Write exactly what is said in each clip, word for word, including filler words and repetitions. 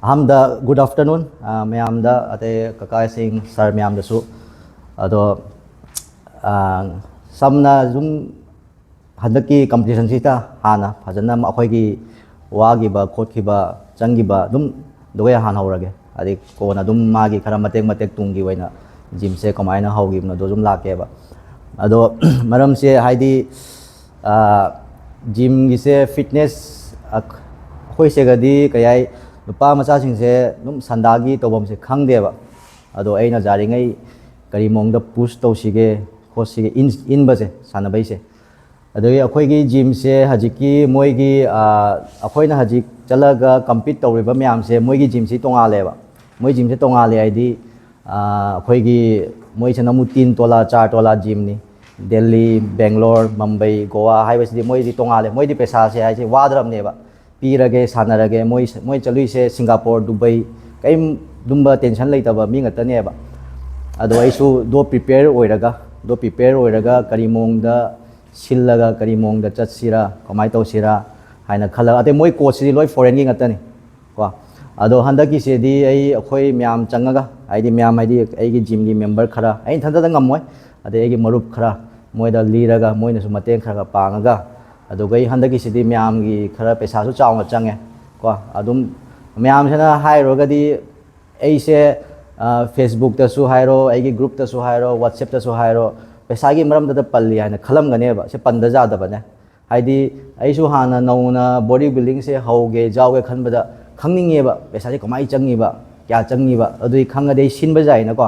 ꯑꯍꯥꯟꯕꯗ good afternoon, ꯑ, ꯃꯌꯥꯝꯗ, ꯑꯇꯩ ꯀꯀꯥꯁꯤꯡ, ꯁꯥꯔ ꯃꯌꯥꯝꯗꯁꯨ꯫ ꯑꯗꯣ, ꯑ, ꯁꯝꯅ ꯁꯨꯝ ꯍꯟꯗꯛꯀꯤ ꯀꯝꯄꯤꯇꯤꯁꯟꯁꯤꯗ ꯍꯥꯟꯅ ꯐꯖꯅ ꯑꯩꯈꯣꯏꯒꯤ ꯋꯥꯈꯤꯕ, ꯈꯣꯠꯈꯤꯕ, ꯆꯪꯈꯤꯕ ꯑꯗꯨꯝ ꯑꯗꯨꯒꯩ ꯍꯥꯟꯅ ꯍꯧꯔꯒꯦ꯫ ꯑꯗꯩ ꯀꯣꯟꯅ ꯑꯗꯨꯝ ꯃꯥꯒꯤ ꯈꯔ ꯃꯇꯦꯛ ꯃꯇꯦꯛ ꯇꯨꯡꯒꯤ ꯑꯣꯏꯅ ꯖꯤꯝꯁꯦ ꯀꯃꯥꯏꯅ ꯍꯧꯈꯤꯕꯅꯣꯗꯣ ꯑꯗꯨꯝ ꯂꯥꯛꯀꯦꯕ꯫ ꯑꯗꯣ ꯃꯔꯝꯁꯦ ꯍꯥꯏꯗꯤ, ꯑ, ꯖꯤꯝꯒꯤꯁꯦ ꯐꯤꯠꯅꯦꯁ ꯑꯩꯈꯣꯏ ꯁꯤꯒꯗꯤ ꯀꯩ ꯍꯥꯏ, ꯅꯨꯄꯥ ꯃꯆꯥꯁꯤꯡꯁꯦ ꯑꯗꯨꯝ ꯁꯟꯗꯥꯒꯤ ꯇꯧꯐꯝꯁꯦ ꯈꯪꯗꯦꯕ꯫ ꯑꯗꯣ ꯑꯩꯅ ꯌꯥꯔꯤꯉꯩ ꯀꯔꯤ ꯃꯑꯣꯡꯗ ꯄꯨꯁ ꯇꯧꯁꯤꯒꯦ, ꯈꯣꯠꯁꯤꯒꯦ, ꯏꯟ-, ꯏꯟꯕꯁꯦ, ꯁꯥꯟꯅꯕꯩꯁꯦ꯫ ꯑꯗꯒꯤ ꯑꯩꯈꯣꯏꯒꯤ ꯖꯤꯝꯁꯦ ꯍꯧꯖꯤꯛꯀꯤ ꯃꯣꯏꯒꯤ, ꯑ, ꯑꯩꯈꯣꯏꯅ ꯍꯧꯖꯤꯛ ꯆꯠꯂꯒ ꯀꯝꯄꯤꯠ ꯇꯧꯔꯤꯕ ꯃꯌꯥꯝꯁꯦ ꯃꯣꯏꯒꯤ ꯖꯤꯝꯁꯤ ꯇꯣꯉꯥꯜꯂꯦꯕ꯫ ꯃꯣꯏ ꯖꯤꯝꯁꯦ ꯇꯣꯉꯥꯜꯂꯦ ꯍꯥꯏꯗꯤ, ꯑ, ꯑꯩꯈꯣꯏꯒꯤ ꯃꯣꯏꯁꯤꯅ ꯑꯃꯨꯛ ꯇꯤꯟ ꯇꯣꯂꯥ, ꯆꯥꯔ ꯇꯣꯂꯥ ꯖꯤꯝꯅꯤ꯫ ꯗꯦꯜꯂꯤ, ꯕꯦꯡꯒ꯭ꯂꯣꯔ, ꯃꯝꯕꯩ, ꯒꯣꯋꯥ ꯍꯥꯏꯕꯁꯤꯗꯤ ꯃꯣꯏꯗꯤ ꯇꯣꯉꯥꯜꯂꯦ꯫ ꯃꯣꯏꯗꯤ ꯄꯩꯁꯥꯁꯦ ꯍꯥꯏꯁꯦ ꯋꯥꯗ꯭ꯔꯕꯅꯦꯕ꯫ ꯄꯤꯔꯒꯦ, ꯁꯥꯟꯅꯔꯒꯦ꯫ ꯃꯣꯏ, ꯃꯣꯏ ꯆꯠꯂꯨꯏꯁꯦ ꯁꯤꯡꯒꯥꯄꯣꯔ, ꯗꯨꯕꯩ, ꯀꯔꯤꯝ ꯑꯗꯨꯝꯕ ꯇꯦꯟꯁꯟ ꯂꯩꯇꯕ ꯃꯤ ꯉꯥꯛꯇꯅꯦꯕ꯫ ꯑꯗꯣ ꯑꯩꯁꯨ ꯗꯣ ꯄ꯭ꯔꯤꯄꯦꯌꯔ ꯑꯣꯏꯔꯒ, ꯗꯣ ꯄ꯭ꯔꯤꯄꯦꯌꯔ ꯑꯣꯏꯔꯒ ꯀꯔꯤ ꯃꯑꯣꯡꯗ ꯁꯤꯜꯂꯒ ꯀꯔꯤ ꯃꯑꯣꯡꯗ ꯆꯠꯁꯤꯔꯥ, ꯀꯃꯥꯏꯅ ꯇꯧꯁꯤꯔꯥ ꯍꯥꯏꯅ ꯈꯜꯂꯒ, ꯑꯇꯩ ꯃꯣꯏ ꯀꯣꯆꯁꯤꯗꯤ ꯂꯣꯏ ꯐꯣꯔꯦꯟꯒꯤ ꯉꯥꯛꯇꯅꯤ ꯀꯣ꯫ ꯑꯗꯣ ꯍꯟꯗꯛꯀꯤꯁꯤꯗꯤ ꯑꯩ, ꯑꯩꯈꯣꯏ ꯃꯌꯥꯝ ꯆꯪꯉꯒ, ꯍꯥꯏꯗꯤ ꯃꯌꯥꯝ ꯍꯥꯏꯗꯤ ꯑꯩꯒꯤ ꯖꯤꯝꯒꯤ ꯃꯦꯝꯕꯔ ꯈꯔ, ꯑꯩ ꯏꯊꯟꯇꯗ ꯉꯝꯃꯣꯏ, ꯑꯗꯩ ꯑꯩꯒꯤ ꯃꯔꯨꯞ ꯈꯔ, ꯃꯣꯏꯗ ꯂꯤꯔꯒ ꯃꯣꯏꯅꯁꯨ ꯃꯇꯦꯡ ꯈꯔ ꯈꯔ ꯄꯥꯡꯉꯒ, ꯑꯗꯨꯒ ꯑꯩ ꯍꯟꯗꯛꯀꯤꯁꯤꯗꯤ ꯃꯌꯥꯝꯒꯤ ꯈꯔ ꯄꯩꯁꯥꯁꯨ ꯆꯥꯎꯅ ꯆꯪꯉꯦ ꯀꯣ꯫ ꯑꯗꯨꯝ ꯃꯌꯥꯝꯁꯤꯅ ꯍꯥꯏꯔꯨꯔꯒꯗꯤ ꯑꯩꯁꯦ, ꯑ, ꯐꯦꯁꯕꯨꯛꯇꯁꯨ ꯍꯥꯏꯔꯣ, ꯑꯩꯒꯤ ꯒ꯭ꯔꯨꯞꯇꯁꯨ ꯍꯥꯏꯔꯣ, ꯋꯥꯆꯦꯞꯇꯁꯨ ꯍꯥꯏꯔꯣ, ꯄꯩꯁꯥꯒꯤ ꯃꯔꯝꯗꯗ ꯄꯜꯂꯤ ꯍꯥꯏꯅ ꯈꯜꯂꯝꯒꯅꯦꯕ꯫ ꯁꯤ ꯄꯟꯗ ꯌꯥꯗꯕꯅꯦ꯫ ꯍꯥꯏꯗꯤ ꯑꯩꯁꯨ ꯍꯥꯟꯅ ꯅꯧꯅ ꯕꯣꯗꯤ ꯕꯤꯜꯗꯤꯡꯁꯦ ꯍꯧꯒꯦ, ꯌꯥꯎꯒꯦ ꯈꯟꯕꯗ ꯈꯪꯅꯤꯡꯉꯦꯕ, ꯄꯩꯁꯥꯁꯦ ꯀꯃꯥꯏꯅ ꯆꯪꯉꯤꯕ, ꯀꯌꯥ ꯆꯪꯉꯤꯕ, ꯑꯗꯨꯗꯤ ꯈꯪꯉꯗꯤ ꯑꯩ ꯁꯤꯟꯕ ꯌꯥꯏꯅꯀꯣ꯫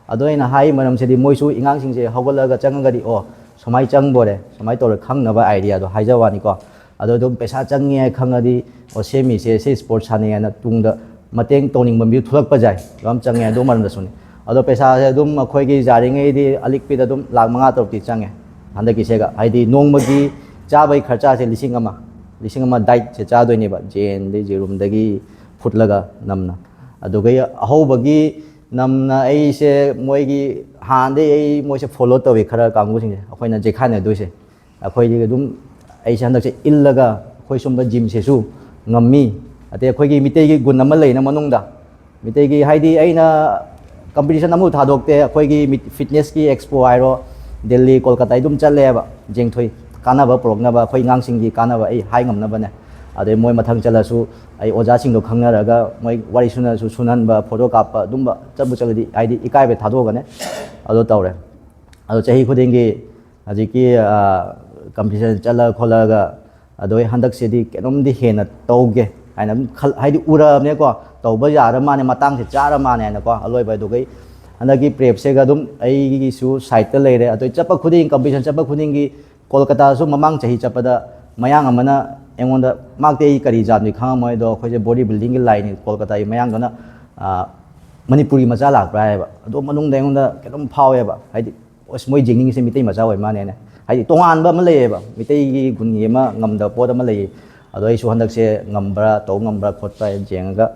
ꯑꯗꯣ ꯑꯩꯅ ꯍꯥꯏ ꯃꯔꯝꯁꯤꯗꯤ ꯃꯣꯏꯁꯨ ꯑꯉꯥꯡꯁꯤꯡꯁꯦ ꯍꯧꯒꯠꯂꯒ ꯆꯪꯉꯒꯗꯤ, ꯑꯣ, ꯁꯨꯃꯥꯏꯅ ꯆꯪꯕꯣꯔꯦ, ꯁꯨꯃꯥꯏꯅ ꯇꯧꯔꯦ ꯈꯪꯅꯕ ꯑꯥꯏꯗꯤꯌꯥꯗꯣ ꯍꯥꯏꯖꯕ ꯋꯥꯅꯤꯀꯣ꯫ ꯑꯗꯣ ꯑꯗꯨꯝ ꯄꯩꯁꯥ ꯆꯪꯉꯦ ꯍꯥꯏ ꯈꯪꯉꯗꯤ, ꯑꯣ, ꯁꯦꯝꯃꯤꯁꯦ ꯁꯤ ꯁ꯭ꯄꯣꯔꯠ ꯁꯥꯟꯅꯩ ꯍꯥꯏꯅ ꯇꯨꯡꯗ ꯃꯇꯦꯡ ꯇꯧꯅꯤꯡꯕ ꯃꯤꯁꯨ ꯊꯣꯛꯂꯛꯄ ꯌꯥꯏ, ꯌꯥꯝ ꯆꯪꯉꯦ ꯑꯗꯨ ꯃꯔꯝꯗꯁꯨꯅꯤ꯫ ꯑꯗꯣ ꯄꯩꯁꯥꯁꯦ ꯑꯗꯨꯝ ꯑꯩꯈꯣꯏꯒꯤ ꯌꯥꯔꯤꯉꯩꯗꯤ ꯑꯂꯤꯛꯄꯤꯗ ꯑꯗꯨꯝ ꯂꯥꯛ ꯃꯉꯥ ꯇꯔꯨꯛꯇꯤ ꯆꯪꯉꯦ ꯍꯟꯗꯛꯀꯤꯁꯦꯒ꯫ ꯍꯥꯏꯗꯤ ꯅꯣꯡꯃꯒꯤ ꯆꯥꯕꯒꯤ ꯈꯔꯆꯥꯁꯦ ꯂꯤꯁꯤꯡ ꯑꯃ, ꯂꯤꯁꯤꯡ ꯑꯃ ꯗꯥꯏꯠꯁꯦ ꯆꯥꯗꯣꯏꯅꯦꯕ, ꯌꯦꯟꯗꯩ ꯌꯦꯔꯨꯝꯗꯒꯤ ꯐꯨꯠꯂꯒ ꯅꯝꯅ꯫ ꯑꯗꯨꯒ ꯑꯍꯧꯕꯒꯤ ꯅꯝꯅ ꯑꯩꯁꯦ ꯃꯣꯏꯒꯤ ꯍꯥꯟꯅꯗꯩ ꯑꯩ ꯃꯣꯏꯁꯦ ꯐꯣꯂꯣ ꯇꯧꯏ ꯈꯔ ꯀꯥꯡꯕꯨꯁꯤꯡꯁꯦ, ꯑꯩꯈꯣꯏꯅ ꯆꯦꯈꯥꯏꯅꯗꯣꯏꯁꯦ꯫ ꯑꯩꯈꯣꯏꯗꯤ ꯑꯗꯨꯝ ꯑꯩꯁꯦ ꯍꯟꯗꯛꯁꯦ ꯏꯜꯂꯒ ꯑꯩꯈꯣꯏ ꯁꯨꯝꯕ ꯖꯤꯝꯁꯤꯁꯨ ꯉꯝꯃꯤ, ꯑꯗꯩ ꯑꯩꯈꯣꯏꯒꯤ ꯃꯤꯇꯩꯒꯤ ꯒꯨꯟ ꯑꯃ ꯂꯩꯅ ꯃꯅꯨꯡꯗ, ꯃꯤꯇꯩꯒꯤ ꯍꯥꯏꯗꯤ ꯑꯩꯅ ꯀꯝꯄꯤꯇꯤꯁꯟ ꯑꯃꯐꯥꯎ ꯊꯥꯗꯣꯛꯇꯦ꯫ ꯑꯩꯈꯣꯏꯒꯤ ꯃꯤꯠ-, ꯐꯤꯠꯅꯦꯁꯀꯤ ꯑꯦꯛꯁꯄꯣ ꯍꯥꯏꯔꯣ, ꯗꯦꯜꯂꯤ, ꯀꯣꯜꯀꯇꯥ ꯑꯩ ꯑꯗꯨꯝ ꯆꯠꯂꯦꯕ꯫ ꯖꯦꯡꯊꯣꯏ ꯀꯥꯟꯅꯕ ꯄꯨꯔꯛꯅꯕ, ꯑꯩꯈꯣꯏ ꯑꯉꯥꯡꯁꯤꯡꯒꯤ ꯀꯥꯟꯅꯕ ꯑꯩ ꯍꯥꯏ ꯉꯝꯅꯕꯅꯦ꯫ ꯑꯗꯩ ꯃꯣꯏ ꯃꯊꯪ ꯆꯠꯂꯁꯨ ꯑꯩ ꯑꯣꯖꯥꯁꯤꯡꯗꯣ ꯈꯪꯅꯔꯒ ꯃꯣꯏ ꯋꯥꯔꯤ ꯁꯨꯅꯁꯨ ꯁꯨꯅꯍꯟꯕ, ꯐꯣꯇꯣ ꯀꯥꯞꯄ ꯑꯗꯨꯝꯕ ꯆꯠꯄꯨ ꯆꯠꯂꯗꯤ ꯍꯥꯏꯗꯤ ꯏꯀꯥꯏꯕ ꯊꯥꯗꯣꯛꯑꯒꯅꯦ ꯑꯗꯨ ꯇꯧꯔꯦ꯫ ꯑꯗꯣ ꯆꯍꯤ ꯈꯨꯗꯤꯡꯒꯤ ꯍꯧꯖꯤꯛꯀꯤ, ꯑ, ꯀꯝꯄꯤꯇꯤꯁꯟ ꯆꯠꯂ ꯈꯣꯠꯂꯒ ꯑꯗꯣ ꯑꯩ ꯍꯟꯗꯛꯁꯤꯗꯤ ꯀꯩꯅꯣꯝꯗꯤ ꯍꯦꯟꯅ ꯇꯧꯒꯦ ꯍꯥꯏꯅ ꯑꯗꯨꯝ ꯈꯜ-, ꯍꯥꯏꯗꯤ ꯎꯔꯕꯅꯦꯀꯣ, ꯇꯧꯕ ꯌꯥꯔ ꯃꯥꯅꯦ, ꯃꯇꯥꯡꯁꯦ ꯆꯥꯔ ꯃꯥꯅꯦ ꯍꯥꯏꯅꯀꯣ꯫ ꯑꯂꯣꯏꯕ ꯑꯗꯨꯒ ꯑꯩ ꯍꯟꯗꯛꯀꯤ ꯄ꯭ꯔꯦꯞꯁꯤꯒ ꯑꯗꯨꯝ ꯑꯩꯒꯤꯁꯨ ꯁꯥꯏꯠꯇ ꯂꯩꯔꯦ꯫ ꯑꯗꯣ ꯑꯩ ꯆꯠꯄ ꯈꯨꯗꯤꯡ, ꯀꯝꯄꯤꯇꯤꯁꯟ ꯆꯠꯄ ꯈꯨꯗꯤꯡꯒꯤ ꯀꯣꯜꯀꯇꯥꯗꯁꯨ ꯃꯃꯥꯡ ꯆꯍꯤ ꯆꯠꯄꯗ ꯃꯌꯥꯡ ꯑꯃꯅ ꯑꯩꯉꯣꯟꯗ, ꯃꯍꯥꯛꯇꯤ ꯑꯩ ꯀꯔꯤ ꯖꯥꯠꯅꯤ ꯈꯪꯉꯝꯃꯣꯏ, ꯑꯗꯣ ꯑꯩꯈꯣꯏꯁꯦ ꯕꯣꯗꯤ ꯕꯤꯜꯗꯤꯡꯒꯤ ꯂꯥꯏꯟꯅꯤ, ꯀꯣꯜꯀꯇꯥꯒꯤ ꯃꯌꯥꯡꯗꯨꯅ, ꯑ, "ꯃꯅꯤꯄꯨꯔꯒꯤ ꯃꯆꯥ ꯂꯥꯛꯄ꯭ꯔꯥ?" ꯍꯥꯏꯌꯦꯕ꯫ ꯑꯗꯨ ꯃꯅꯨꯡꯗ ꯑꯩꯉꯣꯟꯗ ꯀꯩꯅꯣꯝ ꯐꯥꯎꯋꯦꯕ, ꯍꯥꯏꯗꯤ, "ꯑꯁ, ꯃꯣꯏ ꯌꯦꯡꯅꯤꯡꯉꯤꯁꯦ ꯃꯤꯇꯩ ꯃꯆꯥ ꯑꯣꯏ ꯃꯥꯅꯦꯅ"꯫ ꯍꯥꯏꯗꯤ ꯇꯣꯉꯥꯟꯕ ꯑꯃ ꯂꯩꯌꯦꯕ, ꯃꯤꯇꯩꯒꯤ ꯒꯨꯟꯒꯤ ꯑꯃ ꯉꯝꯗꯕ ꯄꯣꯠ ꯑꯃ ꯂꯩꯌꯦ꯫ ꯑꯗꯣ ꯑꯩꯁꯨ ꯍꯟꯗꯛꯁꯦ ꯉꯝꯕ꯭ꯔꯥ, ꯇꯧ ꯉꯝꯕ꯭ꯔꯥ ꯈꯣꯠꯄ꯭ꯔꯥ ꯍꯥꯏꯅ ꯌꯦꯡꯉꯒ,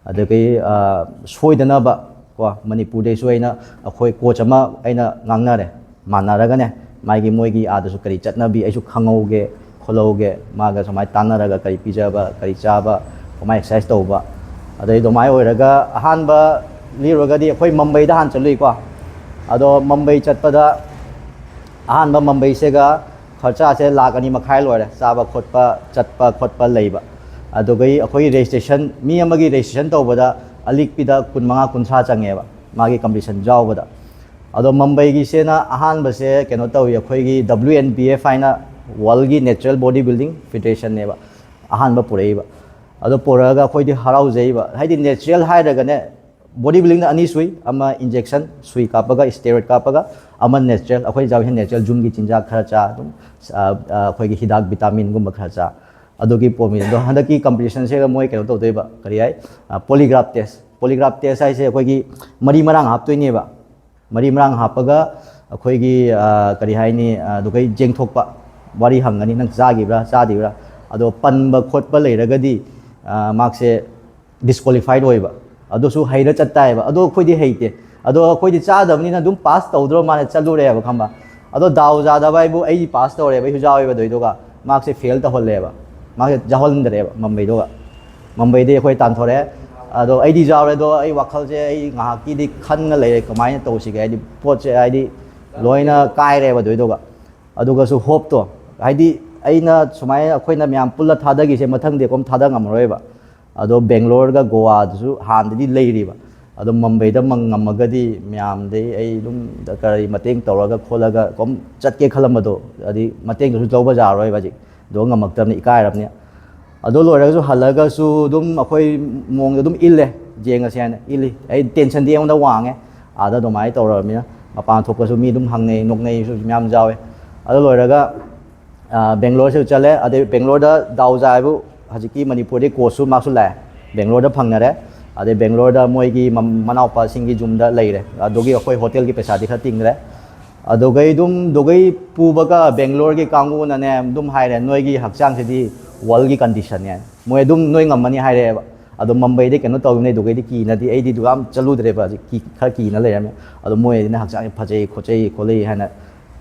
ꯑꯗꯒꯤ, ꯑ, ꯁꯣꯏꯗꯅꯕ ꯀꯣ, ꯃꯅꯤꯄꯨꯔꯗꯩꯁꯨ ꯑꯩꯅ, ꯑꯩꯈꯣꯏ ꯀꯣꯆ ꯑꯃ ꯑꯩꯅ ꯉꯥꯡꯅꯔꯦ, ꯃꯥꯟꯅꯔꯒꯅꯦ, ꯃꯥꯒꯤ ꯃꯣꯏꯒꯤ ꯑꯥꯗꯁꯨ ꯀꯔꯤ ꯆꯠꯅꯕꯤ ꯑꯩꯁꯨ ꯈꯪꯍꯧꯒꯦ ꯈꯣꯠꯍꯧꯒꯦ, ꯃꯥꯒ ꯁꯨꯃꯥꯏꯅ ꯇꯥꯟꯅꯔꯒ ꯀꯔꯤ ꯄꯤꯖꯕ, ꯀꯔꯤ ꯆꯥꯕ, ꯀꯃꯥꯏꯅ ꯑꯦꯛꯁꯔꯁꯥꯏꯁ ꯇꯧꯕ꯫ ꯑꯗꯩ ꯑꯗꯨꯃꯥꯏꯅ ꯑꯣꯏꯔꯒ ꯑꯍꯥꯟꯕ ꯂꯤꯔꯨꯔꯒꯗꯤ ꯑꯩꯈꯣꯏ ꯃꯝꯕꯩꯗ ꯍꯥꯟꯅ ꯆꯠꯂꯨꯏꯀꯣ꯫ ꯑꯗꯣ ꯃꯝꯕꯩ ꯆꯠꯄꯗ ꯑꯍꯥꯟꯕ ꯃꯝꯕꯩꯁꯤꯒ ꯈꯔꯆꯥꯁꯦ ꯂꯥꯛ ꯑꯅꯤ ꯃꯈꯥꯏ ꯂꯣꯏꯔꯦ, ꯆꯥꯕ ꯈꯣꯠꯄ, ꯆꯠꯄ ꯈꯣꯠꯄ ꯂꯩꯕ꯫ ꯑꯗꯨꯒ ꯑꯩꯈꯣꯏꯒꯤ ꯔꯦꯖꯤꯁꯇ꯭ꯔꯦꯁꯟ, ꯃꯤ ꯑꯃꯒꯤ ꯔꯦꯖꯤꯁꯇ꯭ꯔꯦꯁꯟ ꯇꯧꯕꯗ ꯑꯂꯤꯛꯄꯤꯗ ꯀꯨꯟ ꯃꯉꯥ, ꯀꯨꯟꯊ꯭ꯔꯥ ꯆꯪꯉꯦꯕ, ꯃꯥꯒꯤ ꯀꯝꯄꯤꯇꯤꯁꯟ ꯌꯥꯎꯕꯗ꯫ ꯑꯗꯣ ꯃꯝꯕꯩꯒꯤꯁꯤꯅ ꯑꯍꯥꯟꯕꯁꯦ ꯀꯩꯅꯣ ꯇꯧꯏ, ꯑꯩꯈꯣꯏꯒꯤ W N B F ꯍꯥꯏꯅ ꯋꯥꯔꯜꯒꯤ ꯅꯦꯆꯔꯦꯜ ꯕꯣꯗꯤ ꯕꯤꯜꯗꯤꯡ ꯐꯦꯗꯔꯦꯁꯟꯅꯦꯕ ꯑꯍꯥꯟꯕ ꯄꯨꯔꯛꯏꯕ꯫ ꯑꯗꯣ ꯄꯨꯔꯛꯑꯒ ꯑꯩꯈꯣꯏꯗꯤ ꯍꯔꯥꯎꯖꯩꯕ, ꯍꯥꯏꯗꯤ ꯅꯦꯆꯔꯦꯜ ꯍꯥꯏꯔꯒꯅꯦ, ꯕꯣꯗꯤ ꯕꯤꯜꯗꯤꯡꯗ ꯑꯅꯤ ꯁꯨꯏ, ꯑꯃ ꯏꯟꯖꯦꯛꯁꯟ ꯁꯨꯏ ꯀꯥꯞꯄꯒ, ꯁ꯭ꯇꯦꯔꯣꯏꯗ ꯀꯥꯞꯄꯒ, ꯑꯃ ꯅꯦꯆꯔꯦꯜ, ꯑꯩꯈꯣꯏ ꯆꯥꯕꯁꯤ ꯅꯦꯆꯔꯦꯜ, ꯌꯨꯝꯒꯤ ꯆꯤꯟꯖꯥꯛ ꯈꯔ ꯆꯥ, ꯑꯗꯨꯝ, ꯑ, ꯑ, ꯑꯩꯈꯣꯏꯒꯤ ꯍꯤꯗꯥꯛ ꯚꯤꯇꯥꯃꯤꯟꯒꯨꯝꯕ ꯈꯔ ꯆꯥ, ꯑꯗꯨꯒꯤ ꯄꯣꯠꯅꯤ꯫ ꯑꯗꯣ ꯍꯟꯗꯛꯀꯤ ꯀꯝꯄꯤꯇꯤꯁꯟꯁꯤꯗ ꯃꯣꯏ ꯀꯩꯅꯣ ꯇꯧꯗꯣꯏꯕ, ꯀꯔꯤ ꯍꯥꯏ, ꯄꯣꯂꯤꯒ꯭ꯔꯥꯐ ꯇꯦꯁ꯫ ꯄꯣꯂꯤꯒ꯭ꯔꯥꯐ ꯇꯦꯁ ꯍꯥꯏꯁꯦ ꯑꯩꯈꯣꯏꯒꯤ ꯃꯔꯤ ꯃꯔꯥꯡ ꯍꯥꯞꯇꯣꯏꯅꯦꯕ꯫ ꯃꯔꯤ ꯃꯔꯥꯡ ꯍꯥꯞꯄꯒ ꯑꯩꯈꯣꯏꯒꯤ, ꯑ, ꯀꯔꯤ ꯍꯥꯏꯅꯤ, ꯑ, ꯑꯗꯨꯒꯩ ꯌꯦꯡꯊꯣꯛꯄ, ꯋꯥꯔꯤ ꯍꯪꯒꯅꯤ, "ꯅꯪ ꯆꯥꯈꯤꯕ꯭ꯔꯥ, ꯆꯥꯗ꯭ꯔꯤꯕ꯭ꯔꯥ?" ꯑꯗꯣ ꯄꯟꯕ ꯈꯣꯠꯄ ꯂꯩꯔꯒꯗꯤ, ꯑ, ꯃꯍꯥꯛꯁꯦ ꯗꯤꯁꯀ꯭ꯋꯥꯂꯤꯐꯥꯏꯠ ꯑꯣꯏꯕ꯫ ꯑꯗꯨꯁꯨ ꯍꯩꯔ ꯆꯠ ꯇꯥꯏꯌꯦꯕ꯫ ꯑꯗꯣ ꯑꯩꯈꯣꯏꯗꯤ ꯍꯩꯇꯦ꯫ ꯑꯗꯣ ꯑꯩꯈꯣꯏꯗꯤ ꯆꯥꯗꯕꯅꯤꯅ ꯑꯗꯨꯝ ꯄꯥꯁ ꯇꯧꯗ꯭ꯔꯣ ꯃꯥꯅ ꯆꯠꯂꯨꯔꯦꯕ, ꯈꯪꯕ? ꯑꯗꯣ ꯗꯥꯎ ꯌꯥꯗꯕ ꯍꯥꯏꯕꯨ ꯑꯩꯗꯤ ꯄꯥꯁ ꯇꯧꯔꯦꯕ, ꯑꯩꯁꯨ ꯌꯥꯎꯋꯦꯕ ꯑꯗꯨꯏꯗꯨꯒ, ꯃꯍꯥꯛꯁꯦ ꯐꯦꯜ ꯇꯧꯍꯜꯂꯦꯕ, ꯃꯥꯁꯦ ꯌꯥꯎꯍꯟꯗ꯭ꯔꯦꯕ ꯃꯝꯕꯩꯗꯨꯒ꯫ ꯃꯨꯝꯕꯩꯗꯤ ꯑꯩꯈꯣꯏ ꯇꯥꯟꯊꯣꯔꯛꯑꯦ꯫ ꯑꯗꯣ ꯑꯩꯗꯤ ꯌꯥꯎꯔꯦ, ꯑꯗꯣ ꯑꯩ ꯋꯥꯈꯜꯁꯦ ꯑꯩ ꯉꯥꯏꯍꯥꯛꯀꯤꯗꯤ ꯈꯟꯅ ꯂꯩꯔꯦ, ꯀꯃꯥꯏꯅ ꯇꯧꯁꯤꯒꯦ, ꯍꯥꯏꯗꯤ ꯄꯣꯠꯁꯦ ꯍꯥꯏꯗꯤ ꯂꯣꯏꯅ ꯀꯥꯏꯔꯦꯕ ꯑꯗꯨꯏꯗꯨꯒ꯫ ꯑꯗꯨꯒꯁꯨ ꯍꯣꯞꯇꯣ, ꯍꯥꯏꯗꯤ ꯑꯩꯅ ꯁꯨꯃꯥꯏꯅ ꯑꯩꯈꯣꯏꯅ ꯃꯌꯥꯝ ꯄꯨꯜꯂ ꯊꯥꯗꯈꯤꯁꯦ ꯃꯊꯪꯗꯤ ꯑꯗꯨꯝ ꯊꯥꯗ ꯉꯝꯃꯔꯣꯏꯕ꯫ ꯑꯗꯣ ꯕꯦꯡꯒ꯭ꯂꯣꯔꯒ ꯒꯣꯋꯥꯗꯨꯁꯨ ꯍꯥꯟꯅꯗꯤ ꯂꯩꯔꯤꯕ꯫ ꯑꯗꯣ ꯃꯨꯝꯕꯩꯗ ꯃꯪ ꯉꯝꯃꯒꯗꯤ ꯃꯌꯥꯝꯗꯩ ꯑꯩ ꯑꯗꯨꯝ ꯀꯔꯤ ꯃꯇꯦꯡ ꯇꯧꯔꯒ ꯈꯣꯠꯂꯒ ꯑꯗꯨꯝ ꯆꯠꯀꯦ ꯈꯜꯂꯝꯕꯗꯣ, ꯍꯥꯏꯗꯤ ꯃꯇꯦꯡꯗꯨꯁꯨ ꯂꯧꯕ ꯌꯥꯔꯔꯣꯏꯕ ꯍꯧꯖꯤꯛ꯫ ꯑꯗꯣ ꯉꯝꯃꯛꯇꯕꯅꯤ, ꯏꯀꯥꯏꯔꯕꯅꯤ꯫ ꯑꯗꯣ ꯂꯣꯏꯔꯒꯁꯨ ꯍꯜꯂꯒꯁꯨ ꯑꯗꯨꯝ ꯑꯩꯈꯣꯏ ꯃꯑꯣꯡꯗ ꯑꯗꯨꯝ ꯏꯜꯂꯦ, ꯌꯦꯡꯉꯁꯦ ꯍꯥꯏꯅ ꯏꯜꯂꯤ꯫ ꯑꯩ ꯇꯦꯟꯁꯟꯗꯤ ꯑꯩꯉꯣꯟꯗ ꯋꯥꯡꯉꯦ, ꯑꯥꯗ ꯑꯗꯨꯃꯥꯏꯅ ꯇꯧꯔꯕꯅꯤꯅ꯫ ꯃꯄꯥꯟ ꯊꯣꯛꯄꯁꯨ ꯃꯤ ꯑꯗꯨꯝ ꯍꯪꯅꯩ ꯅꯣꯛꯅꯩꯁꯨ ꯃꯌꯥꯝ ꯌꯥꯎꯋꯦ꯫ ꯑꯗꯨ ꯂꯣꯏꯔꯒ ꯕꯦꯡꯒ꯭ꯂꯣꯔꯁꯨ ꯆꯠꯂꯦ꯫ ꯑꯗꯩ ꯕꯦꯡꯒ꯭ꯂꯣꯔꯗ ꯗꯥꯎꯖꯥ ꯍꯥꯏꯕꯨ ꯍꯧꯖꯤꯛꯀꯤ ꯃꯅꯤꯄꯨꯔꯗꯒꯤ ꯀꯣꯆꯁꯨ ꯃꯥꯁꯨ ꯂꯥꯛꯑꯦ, ꯕꯦꯡꯒ꯭ꯂꯣꯔꯗ ꯐꯪꯅꯔꯦ꯫ ꯑꯗꯩ ꯕꯦꯡꯒ꯭ꯂꯣꯔꯗ ꯃꯣꯏꯒꯤ ꯃꯅꯥꯎꯄꯥꯁꯤꯡꯒꯤ ꯌꯨꯝꯗ ꯂꯩꯔꯦ꯫ ꯑꯗꯨꯒꯤ ꯑꯩꯈꯣꯏ ꯍꯣꯇꯦꯜꯒꯤ ꯄꯩꯁꯥꯗꯤ ꯈꯔ ꯇꯤꯡꯈ꯭ꯔꯦ꯫ ꯑꯗꯨꯒꯩ ꯑꯗꯨꯝ ꯗꯨꯒꯩ ꯄꯨꯕꯒ ꯕꯦꯡꯒ꯭ꯂꯣꯔꯒꯤ ꯀꯥꯡꯕꯨꯅꯅꯦ ꯑꯗꯨꯝ ꯍꯥꯏꯔꯦ, "ꯅꯣꯏꯒꯤ ꯍꯛꯆꯥꯡꯁꯤꯗꯤ ꯋꯥꯔꯜꯒꯤ ꯀꯟꯗꯤꯁꯟꯅꯦ, ꯃꯣꯏ ꯑꯗꯨꯝ ꯅꯣꯏ ꯉꯝꯃꯅꯤ" ꯍꯥꯏꯔꯛꯑꯦꯕ꯫ ꯑꯗꯣ ꯃꯨꯝꯕꯩꯗꯤ ꯀꯩꯅꯣ ꯇꯧꯈꯤꯕꯅꯦ, ꯗꯨꯒꯩꯗꯤ ꯀꯤꯅꯗꯤ, ꯑꯩꯗꯤ ꯗꯨꯒ ꯌꯥꯝ ꯆꯠꯂꯨꯗ꯭ꯔꯦꯕ, ꯍꯧꯖꯤꯛ ꯀꯤ-, ꯈꯔ ꯀꯤꯅ ꯂꯩꯔꯝꯃꯦ꯫ ꯑꯗꯣ ꯃꯣꯏꯅ ꯍꯛꯆꯥꯡꯁꯦ ꯐꯖꯩ ꯈꯣꯠꯆꯩ ꯈꯣꯠꯂꯤ ꯍꯥꯏꯅ꯫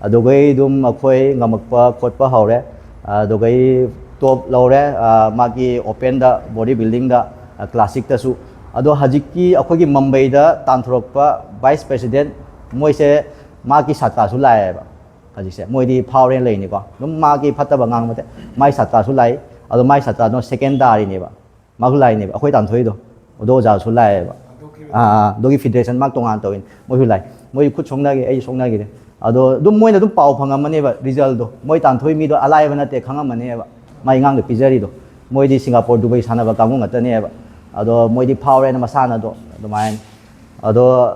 ꯑꯗꯨꯒꯩ ꯑꯗꯨꯝ ꯑꯩꯈꯣꯏ ꯉꯝꯃꯛꯄ ꯈꯣꯠꯄ ꯍꯧꯔꯦ꯫ ꯑꯗꯨꯒꯩ ꯇꯣꯞ ꯂꯧꯔꯦ, ꯑ, ꯃꯥꯒꯤ ꯑꯣꯄꯦꯟꯗ, ꯕꯣꯗꯤ ꯕꯤꯜꯗꯤꯡꯗ, ꯑ, ꯀ꯭ꯂꯥꯁꯤꯛꯇꯁꯨ꯫ ꯑꯗꯣ ꯍꯧꯖꯤꯛꯀꯤ ꯑꯩꯈꯣꯏꯒꯤ ꯃꯨꯝꯕꯩꯗ ꯇꯥꯟꯊꯣꯔꯛꯄ ꯚꯥꯏꯁ ꯄ꯭ꯔꯦꯁꯤꯗꯦꯟ, ꯃꯣꯏꯁꯦ ꯃꯥꯒꯤ ꯁꯥꯇ꯭ꯔꯁꯨ ꯂꯥꯛꯑꯦꯕ꯫ ꯍꯧꯖꯤꯛꯁꯦ ꯃꯣꯏꯗꯤ ꯐꯥꯎꯔꯦꯅ ꯂꯩꯅꯤꯀꯣ, ꯑꯗꯨꯝ ꯃꯥꯒꯤ ꯐꯠꯇꯕ ꯉꯥꯡꯕꯗ꯫ ꯃꯥꯏ ꯁꯥꯇ꯭ꯔꯁꯨ ꯂꯥꯛꯏ꯫ ꯑꯗꯣ ꯃꯥꯏ ꯁꯥꯇ꯭ꯔꯗꯣ ꯁꯦꯀꯦꯟ ꯇꯥꯔꯤꯅꯦꯕ, ꯃꯥꯁꯨ ꯂꯥꯛꯏꯅꯦꯕ꯫ ꯑꯩꯈꯣꯏ ꯇꯥꯟꯊꯣꯛꯏꯗꯣ ꯑꯗꯣ ꯑꯣꯖꯥꯁꯨ ꯂꯥꯛꯑꯦꯕ꯫ ꯑꯥ, ꯑꯥ, ꯑꯗꯨꯒꯤ ꯐꯤꯗꯔꯦꯁꯟ ꯃꯥ ꯇꯣꯉꯥꯟꯅ ꯇꯧꯋꯤꯅꯦ, ꯃꯣꯏꯁꯨ ꯂꯥꯛꯏ꯫ ꯃꯣꯏ ꯈꯨꯠ ꯁꯣꯛꯅꯈꯤ, ꯑꯩꯁꯨ ꯁꯣꯛꯅꯈꯤꯗꯦ꯫ ꯑꯗꯣ ꯑꯗꯨꯝ ꯃꯣꯏꯅ ꯑꯗꯨꯝ ꯄꯥꯎ ꯐꯪꯉꯝꯃꯅꯦꯕ, ꯔꯤꯖꯜꯗꯣ꯫ ꯃꯣꯏ ꯇꯥꯟꯊꯣꯛꯏ ꯃꯤꯗꯣ ꯑꯂꯥꯏꯕ ꯅꯠꯇꯦ, ꯈꯪꯉꯝꯃꯅꯦꯕ ꯃꯥꯏ ꯑꯉꯥꯡꯗꯣ ꯄꯤꯖꯔꯤꯗꯣ꯫ ꯃꯣꯏꯗꯤ ꯁꯤꯡꯒꯥꯄꯨꯔ, ꯗꯨꯕꯩ ꯁꯥꯟꯅꯕ ꯀꯥꯡꯕꯨ ꯉꯥꯛꯇꯅꯦꯕ꯫ ꯑꯗꯣ ꯃꯣꯏꯗꯤ ꯐꯥꯎꯔꯦꯅ ꯃꯁꯥꯟꯅꯗꯣ ꯑꯗꯨꯃꯥꯏꯅ꯫ ꯑꯗꯣ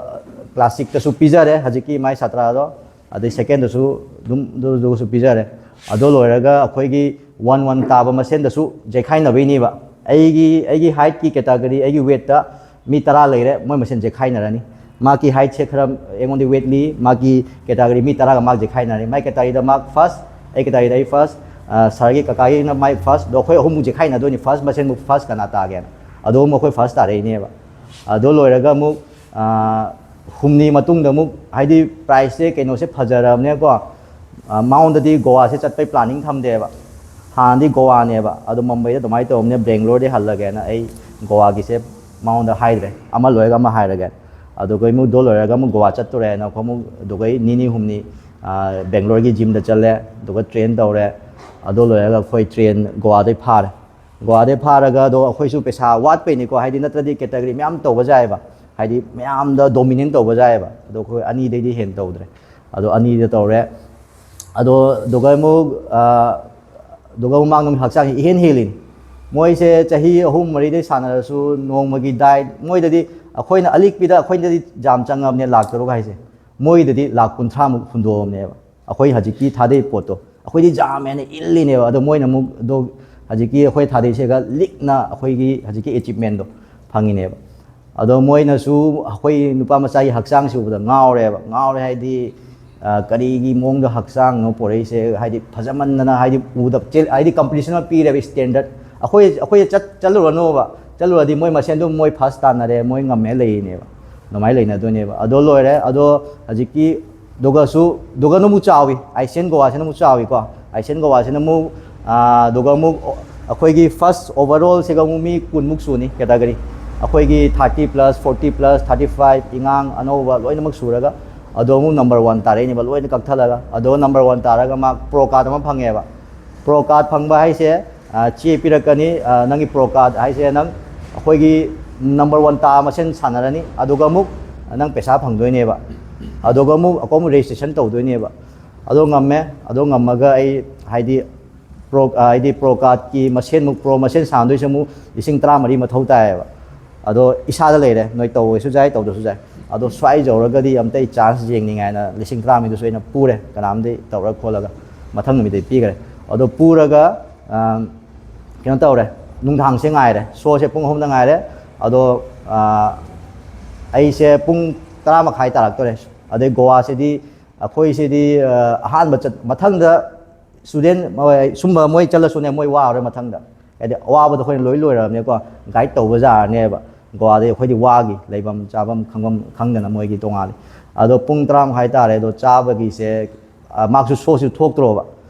ꯀ꯭ꯂꯥꯁꯤꯛꯇꯁꯨ ꯄꯤꯖꯔꯦ ꯍꯧꯖꯤꯛꯀꯤ ꯃꯥꯏ ꯁꯥꯇ꯭ꯔꯗꯣ, ꯑꯗꯩ ꯁꯦꯀꯦꯟꯗꯁꯨ ꯑꯗꯨꯝ ꯑꯗꯨꯗꯨꯒꯁꯨ ꯄꯤꯖꯔꯦ꯫ ꯑꯗꯣ ꯂꯣꯏꯔꯒ ꯑꯩꯈꯣꯏꯒꯤ ꯋꯥꯟ ꯋꯥꯟ ꯇꯥꯕ ꯃꯁꯦꯟꯗꯁꯨ ꯖꯩꯈꯥꯏꯅꯕꯩꯅꯦꯕ꯫ ꯑꯩꯒꯤ, ꯑꯩꯒꯤ ꯍꯥꯏꯠꯀꯤ ꯀꯦꯇꯥꯒꯣꯔꯤ, ꯑꯩꯒꯤ ꯋꯦꯠꯇ ꯃꯤ ꯇꯔꯥ ꯂꯩꯔꯦ, ꯃꯣꯏ ꯃꯁꯦꯟ ꯖꯩꯈꯥꯏꯅꯔꯅꯤ꯫ ꯃꯥꯒꯤ ꯍꯥꯏꯠꯁꯦ ꯈꯔ ꯑꯩꯉꯣꯟꯗ ꯋꯦꯠꯂꯤ, ꯃꯥꯒꯤ ꯀꯦꯇꯥꯒꯣꯔꯤ ꯃꯤ ꯇꯔꯥꯒ ꯃꯥꯒ ꯖꯩꯈꯥꯏꯅꯔꯅꯤ꯫ ꯃꯥꯒꯤ ꯀꯦꯇꯥꯒꯣꯔꯤꯗ ꯃꯥꯒ ꯐꯥꯔꯁ, ꯑꯩ ꯀꯦꯇꯥꯒꯣꯔꯤꯗ ꯑꯩ ꯐꯥꯔꯁ, ꯁꯥꯔꯒꯤ ꯀꯀꯥꯒꯤꯅ ꯃꯥꯏ ꯐꯥꯔꯁ, ꯑꯗꯣ ꯑꯩꯈꯣꯏ ꯑꯍꯨꯝꯃꯨꯛ ꯖꯩꯈꯥꯏꯅꯗꯣꯏꯅꯤ, ꯐꯥꯔꯁ ꯃꯁꯦꯟꯃꯨꯛ ꯐꯥꯔꯁ ꯀꯅꯥ ꯇꯥꯒꯦꯅ꯫ ꯑꯗꯣ ꯑꯃꯨꯛ ꯑꯩꯈꯣꯏ ꯐꯥꯔꯁ ꯇꯥꯔꯛꯏꯅꯦꯕ꯫ ꯑꯗꯣ ꯂꯣꯏꯔꯒ ꯑꯃꯨꯛ, ꯑ, ꯍꯨꯝꯅꯤ ꯃꯇꯨꯡꯗ ꯑꯃꯨꯛ, ꯍꯥꯏꯗꯤ ꯄ꯭ꯔꯥꯏꯖꯁꯦ ꯀꯩꯅꯣꯁꯦ ꯐꯖꯔꯕꯅꯦꯀꯣ, ꯑ, ꯃꯉꯣꯟꯗꯗꯤ ꯒꯣꯋꯥꯁꯦ ꯆꯠꯄꯩ ꯄ꯭ꯂꯥꯅꯤꯡ ꯊꯝꯗꯦꯕ꯫ ꯍꯥꯟꯅꯗꯤ ꯒꯣꯋꯥꯅꯦꯕ, ꯑꯗꯣ ꯃꯨꯝꯕꯩꯗ ꯑꯗꯨꯃꯥꯏꯅ ꯇꯧꯕꯅꯦ, ꯕꯦꯡꯒ꯭ꯂꯣꯔꯗꯤ ꯍꯜꯂꯒꯦꯅ ꯑꯩ ꯒꯣꯋꯥꯒꯤꯁꯦ ꯃꯉꯣꯟꯗ ꯍꯥꯏꯗ꯭ꯔꯦ, ꯑꯃ ꯂꯣꯏꯔꯒ ꯑꯃ ꯍꯥꯏꯔꯒꯦ꯫ ꯑꯗꯨꯒ ꯑꯃꯨꯛ ꯗꯣ ꯂꯣꯏꯔꯒ ꯑꯃꯨꯛ ꯒꯣꯋꯥ ꯆꯠꯇꯣꯔꯦꯅ ꯑꯩꯈꯣꯏ ꯑꯃꯨꯛ, ꯑꯗꯨꯒ ꯅꯤꯅꯤ ꯍꯨꯝꯅꯤ ꯕꯦꯡꯒ꯭ꯂꯣꯔꯒꯤ ꯖꯤꯝꯗ ꯆꯠꯂꯦ, ꯑꯗꯨꯒ ꯇ꯭ꯔꯦꯟ ꯇꯧꯔꯦ꯫ ꯑꯗꯨ ꯂꯣꯏꯔꯒ ꯑꯩꯈꯣꯏ ꯇ꯭ꯔꯦꯟ ꯒꯣꯋꯥꯗꯩ ꯐꯥꯔꯦ꯫ ꯒꯣꯋꯥꯗꯩ ꯐꯥꯔꯒ ꯑꯗꯣ ꯑꯩꯈꯣꯏꯁꯨ ꯄꯩꯁꯥ ꯋꯥꯠꯄꯩꯅꯤꯀꯣ, ꯍꯥꯏꯗꯤ ꯅꯠꯇ꯭ꯔꯗꯤ ꯀꯦꯇꯒꯔꯤ ꯃꯌꯥꯝ ꯇꯧꯕ ꯌꯥꯏꯑꯕ, ꯍꯥꯏꯗꯤ ꯃꯌꯥꯝꯗ ꯗꯣꯃꯤꯅꯦꯠ ꯇꯧꯕ ꯌꯥꯏꯑꯕ꯫ ꯑꯗꯣ ꯑꯩꯈꯣꯏ ꯑꯅꯤꯗꯩꯗꯤ ꯍꯦꯟꯅ ꯇꯧꯗ꯭ꯔꯦ꯫ ꯑꯗꯣ ꯑꯅꯤꯗ ꯇꯧꯔꯦ꯫ ꯑꯗꯣ ꯑꯗꯨꯒ ꯑꯃꯨꯛ ꯑꯗꯨꯒ ꯃꯃꯥꯡꯗ ꯑꯃꯨꯛ ꯍꯛꯆꯥꯡꯁꯤ ꯏꯍꯦꯟ ꯍꯦꯜꯂꯤꯅꯤ꯫ ꯃꯣꯏꯁꯦ ꯆꯍꯤ ꯑꯍꯨꯝ ꯃꯔꯤꯗꯩ ꯁꯥꯟꯅꯔꯁꯨ ꯅꯣꯡꯃꯒꯤ ꯗꯥꯏꯠ, ꯃꯣꯏꯗꯗꯤ, ꯑꯩꯈꯣꯏꯅ ꯑꯂꯤꯛꯄꯤꯗ ꯑꯩꯈꯣꯏꯗꯗꯤ ꯌꯥꯝ ꯆꯪꯉꯕꯅꯦ, ꯂꯥꯛ ꯇꯔꯨꯛ ꯍꯥꯏꯁꯦ, ꯃꯣꯏꯗꯗꯤ ꯂꯥꯛ ꯀꯨꯟꯊ꯭ꯔꯥꯃꯨꯛ ꯍꯨꯟꯗꯣꯛꯑꯕꯅꯦꯕ꯫ ꯑꯩꯈꯣꯏ ꯍꯧꯖꯤꯛꯀꯤ ꯊꯥꯗꯩ ꯄꯣꯠꯇꯣ ꯑꯩꯈꯣꯏꯗꯤ ꯌꯥꯝꯃꯦꯅ ꯏꯜꯂꯤꯅꯦꯕ꯫ ꯑꯗꯣ ꯃꯣꯏꯅ ꯑꯃꯨꯛ ꯑꯗꯣ ꯍꯧꯖꯤꯛꯀꯤ ꯑꯩꯈꯣꯏ ꯊꯥꯗꯩꯁꯦꯒ ꯂꯤꯛꯅ ꯑꯩꯈꯣꯏꯒꯤ ꯍꯧꯖꯤꯛꯀꯤ ꯑꯦꯆꯤꯞꯃꯦꯟꯗꯣ ꯐꯪꯉꯤꯅꯦꯕ꯫ ꯑꯗꯣ ꯃꯣꯏꯅꯁꯨ ꯑꯩꯈꯣꯏ ꯅꯨꯄꯥ ꯃꯆꯥꯒꯤ ꯍꯛꯆꯥꯡꯁꯤ ꯎꯕꯗ ꯉꯥꯎꯔꯦꯕ꯫ ꯉꯥꯎꯔꯦ ꯍꯥꯏꯗꯤ, ꯑ, ꯀꯔꯤꯒꯤ ꯃꯑꯣꯡꯗ ꯍꯛꯆꯥꯡꯅꯣ ꯄꯣꯔꯛꯏꯁꯦ, ꯍꯥꯏꯗꯤ ꯐꯖꯃꯟꯗꯅ, ꯍꯥꯏꯗꯤ ꯎꯗꯕ ꯆꯦꯜ-, ꯍꯥꯏꯗꯤ ꯀꯝꯄꯤꯇꯤꯁꯟ ꯑꯃ ꯄꯤꯔꯦꯕ, ꯁ꯭ꯇꯦꯟꯗꯔꯠ꯫ ꯑꯩꯈꯣꯏ, ꯑꯩꯈꯣꯏ ꯆꯠ-, ꯆꯠꯂꯨꯔꯅꯣꯕ꯫ ꯆꯠꯂꯨꯔꯗꯤ ꯃꯣꯏ ꯃꯁꯦꯟ ꯑꯗꯨꯝ ꯃꯣꯏ ꯐꯥꯔꯁ ꯇꯥꯟꯅꯔꯦ, ꯃꯣꯏ ꯉꯝꯃꯦ ꯂꯩꯔꯤꯅꯦꯕ꯫ ꯑꯗꯨꯃꯥꯏꯅ ꯂꯩꯅꯗꯣꯏꯅꯦꯕ꯫ ꯑꯗꯣ ꯂꯣꯏꯔꯦ꯫ ꯑꯗꯣ ꯍꯧꯖꯤꯛꯀꯤ ꯑꯗꯨꯒꯁꯨ, ꯑꯗꯨꯒꯅ ꯑꯃꯨꯛ ꯆꯥꯎꯏ, ꯑꯥꯏꯁꯤꯌꯥꯟ ꯒꯣꯋꯥꯁꯤꯅ ꯑꯃꯨꯛ ꯆꯥꯎꯏꯀꯣ꯫ ꯑꯥꯏꯁꯤꯌꯥꯟ ꯒꯣꯋꯥꯁꯤꯅ ꯑꯃꯨꯛ, ꯑꯥ, ꯑꯗꯨꯒ ꯑꯃꯨꯛ ꯑꯩꯈꯣꯏꯒꯤ ꯐꯥꯔꯁ ꯑꯣꯚꯔꯑꯣꯜꯁꯤꯒ ꯑꯃꯨꯛ ꯃꯤ ꯀꯨꯟꯃꯨꯛ ꯁꯨꯅꯤ ꯀꯦꯇꯥꯒꯔꯤ꯫ ꯑꯩꯈꯣꯏꯒꯤ thirty plus, forty plus, thirty five, ꯑꯉꯥꯡ ꯑꯅꯧꯕ ꯂꯣꯏꯅꯃꯛ ꯁꯨꯔꯒ꯫ ꯑꯗꯣ ꯑꯃꯨꯛ ꯅꯝꯕꯔ ꯋꯥꯟ ꯇꯥꯔꯛꯏꯅꯦꯕ, ꯂꯣꯏꯅ ꯀꯛꯊꯠꯂꯒ꯫ ꯑꯗꯣ ꯅꯝꯕꯔ ꯋꯥꯟ ꯇꯥꯔꯒ ꯃꯥ ꯄ꯭ꯔꯣ ꯀꯥꯔꯗ ꯑꯃ ꯐꯪꯉꯦꯕ꯫ ꯄ꯭ꯔꯣ ꯀꯥꯔꯗ ꯐꯪꯕ ꯍꯥꯏꯁꯦ, ꯑ, ꯆꯦ ꯄꯤꯔꯛꯀꯅꯤ, ꯑ, ꯅꯪꯒꯤ ꯄ꯭ꯔꯣ ꯀꯥꯔꯗ ꯍꯥꯏꯁꯦ ꯅꯪ ꯑꯩꯈꯣꯏꯒꯤ ꯅꯝꯕꯔ ꯋꯥꯟ ꯇꯥ ꯃꯁꯦꯟ ꯁꯥꯟꯅꯔꯅꯤ, ꯑꯗꯨꯒ ꯑꯃꯨꯛ ꯅꯪ ꯄꯩꯁꯥ ꯐꯪꯗꯣꯏꯅꯦꯕ꯫ ꯑꯗꯨꯒ ꯑꯃꯨꯛ ꯑꯩꯈꯣꯏ ꯑꯃꯨꯛ ꯔꯦꯖꯤꯁꯇ꯭ꯔꯦꯁꯟ ꯇꯧꯗꯣꯏꯅꯦꯕ꯫ ꯑꯗꯣ ꯉꯝꯃꯦ꯫ ꯑꯗꯣ ꯉꯝꯃꯒ ꯑꯩ, ꯍꯥꯏꯗꯤ, ꯄ꯭ꯔꯣ, ꯑ, ꯍꯥꯏꯗꯤ ꯄ꯭ꯔꯣ ꯀꯥꯔꯗꯀꯤ ꯃꯁꯦꯟꯃꯨꯛ, ꯄ꯭ꯔꯣ ꯃꯁꯦꯟ ꯁꯥꯟꯅꯗꯣꯏꯁꯦ ꯑꯃꯨꯛ ꯂꯤꯁꯤꯡ ꯇꯔꯥꯃꯔꯤ ꯃꯊꯧ ꯇꯥꯏꯌꯦꯕ꯫ ꯑꯗꯣ ꯏꯁꯥꯗ ꯂꯩꯔꯦ, ꯅꯣꯏ ꯇꯧꯔꯁꯨ ꯌꯥꯏ, ꯇꯧꯗ꯭ꯔꯁꯨ ꯌꯥꯏ꯫ ꯑꯗꯣ ꯁ꯭ꯋꯥꯏ ꯌꯧꯔꯒꯗꯤ ꯑꯝꯇ ꯑꯩ ꯆꯥꯟꯁ ꯌꯦꯡꯅꯤꯡꯉꯥꯏꯅ ꯂꯤꯁꯤꯡ ꯇꯔꯥꯃꯔꯤꯗꯨꯁꯨ ꯑꯩꯅ ꯄꯨꯔꯦ, ꯀꯅꯥꯝꯗꯤ ꯇꯧꯔ ꯈꯣꯠꯂꯒ ꯃꯊꯪ ꯅꯨꯃꯤꯠꯇꯩ ꯄꯤꯈ꯭ꯔꯦ꯫ ꯑꯗꯣ ꯄꯨꯔꯒ, ꯑ, ꯀꯩꯅꯣ ꯇꯧꯔꯦ, ꯅꯨꯡꯗꯥꯡꯁꯦ ꯉꯥꯏꯔꯦ, ꯁꯣꯁꯦ ꯄꯨꯡ ꯑꯍꯨꯝꯗ ꯉꯥꯏꯔꯦ꯫ ꯑꯗꯣ, ꯑ, ꯑꯩꯁꯦ ꯄꯨꯡ ꯇꯔꯥ ꯃꯈꯥꯏ ꯇꯥꯔꯛꯇꯣꯔꯦ꯫ ꯑꯗꯩ ꯒꯣꯋꯥꯁꯤꯗꯤ ꯑꯩꯈꯣꯏꯁꯤꯗꯤ, ꯑ, ꯑꯍꯥꯟꯕ ꯆꯠ-, ꯃꯊꯪꯗ ꯁ꯭ꯇꯨꯗꯦꯟ ꯃꯣꯏ, ꯁꯨꯝꯕ ꯃꯣꯏ ꯆꯠꯂꯁꯨꯅꯦ, ꯃꯣꯏ ꯋꯥꯔꯔꯣꯏ ꯃꯊꯪꯗ꯫ ꯍꯥꯏꯗꯤ ꯑꯋꯥꯕꯗꯣ ꯑꯩꯈꯣꯏꯅ ꯂꯣꯏ ꯂꯣꯏꯔꯕꯅꯦꯀꯣ, ꯒꯥꯏꯗ ꯇꯧꯕ ꯌꯥꯔꯅꯦꯕ꯫ ꯒꯣꯋꯥꯗꯤ ꯑꯩꯈꯣꯏꯗꯤ ꯋꯥꯒꯤ, ꯂꯩꯐꯝ ꯆꯥꯐꯝ ꯈꯪꯐꯝ ꯈꯪꯗꯅ ꯃꯣꯏꯒꯤ ꯇꯣꯉꯥꯜꯂꯤ꯫ ꯑꯗꯣ ꯄꯨꯡ ꯇꯔꯥ ꯃꯈꯥꯏ ꯇꯥꯔꯦ, ꯑꯗꯣ ꯆꯥꯕꯒꯤꯁꯦ, ꯑ, ꯃꯥꯛꯁꯨ ꯁꯣꯁꯨ ꯊꯣꯛꯇ꯭ꯔꯣꯕ,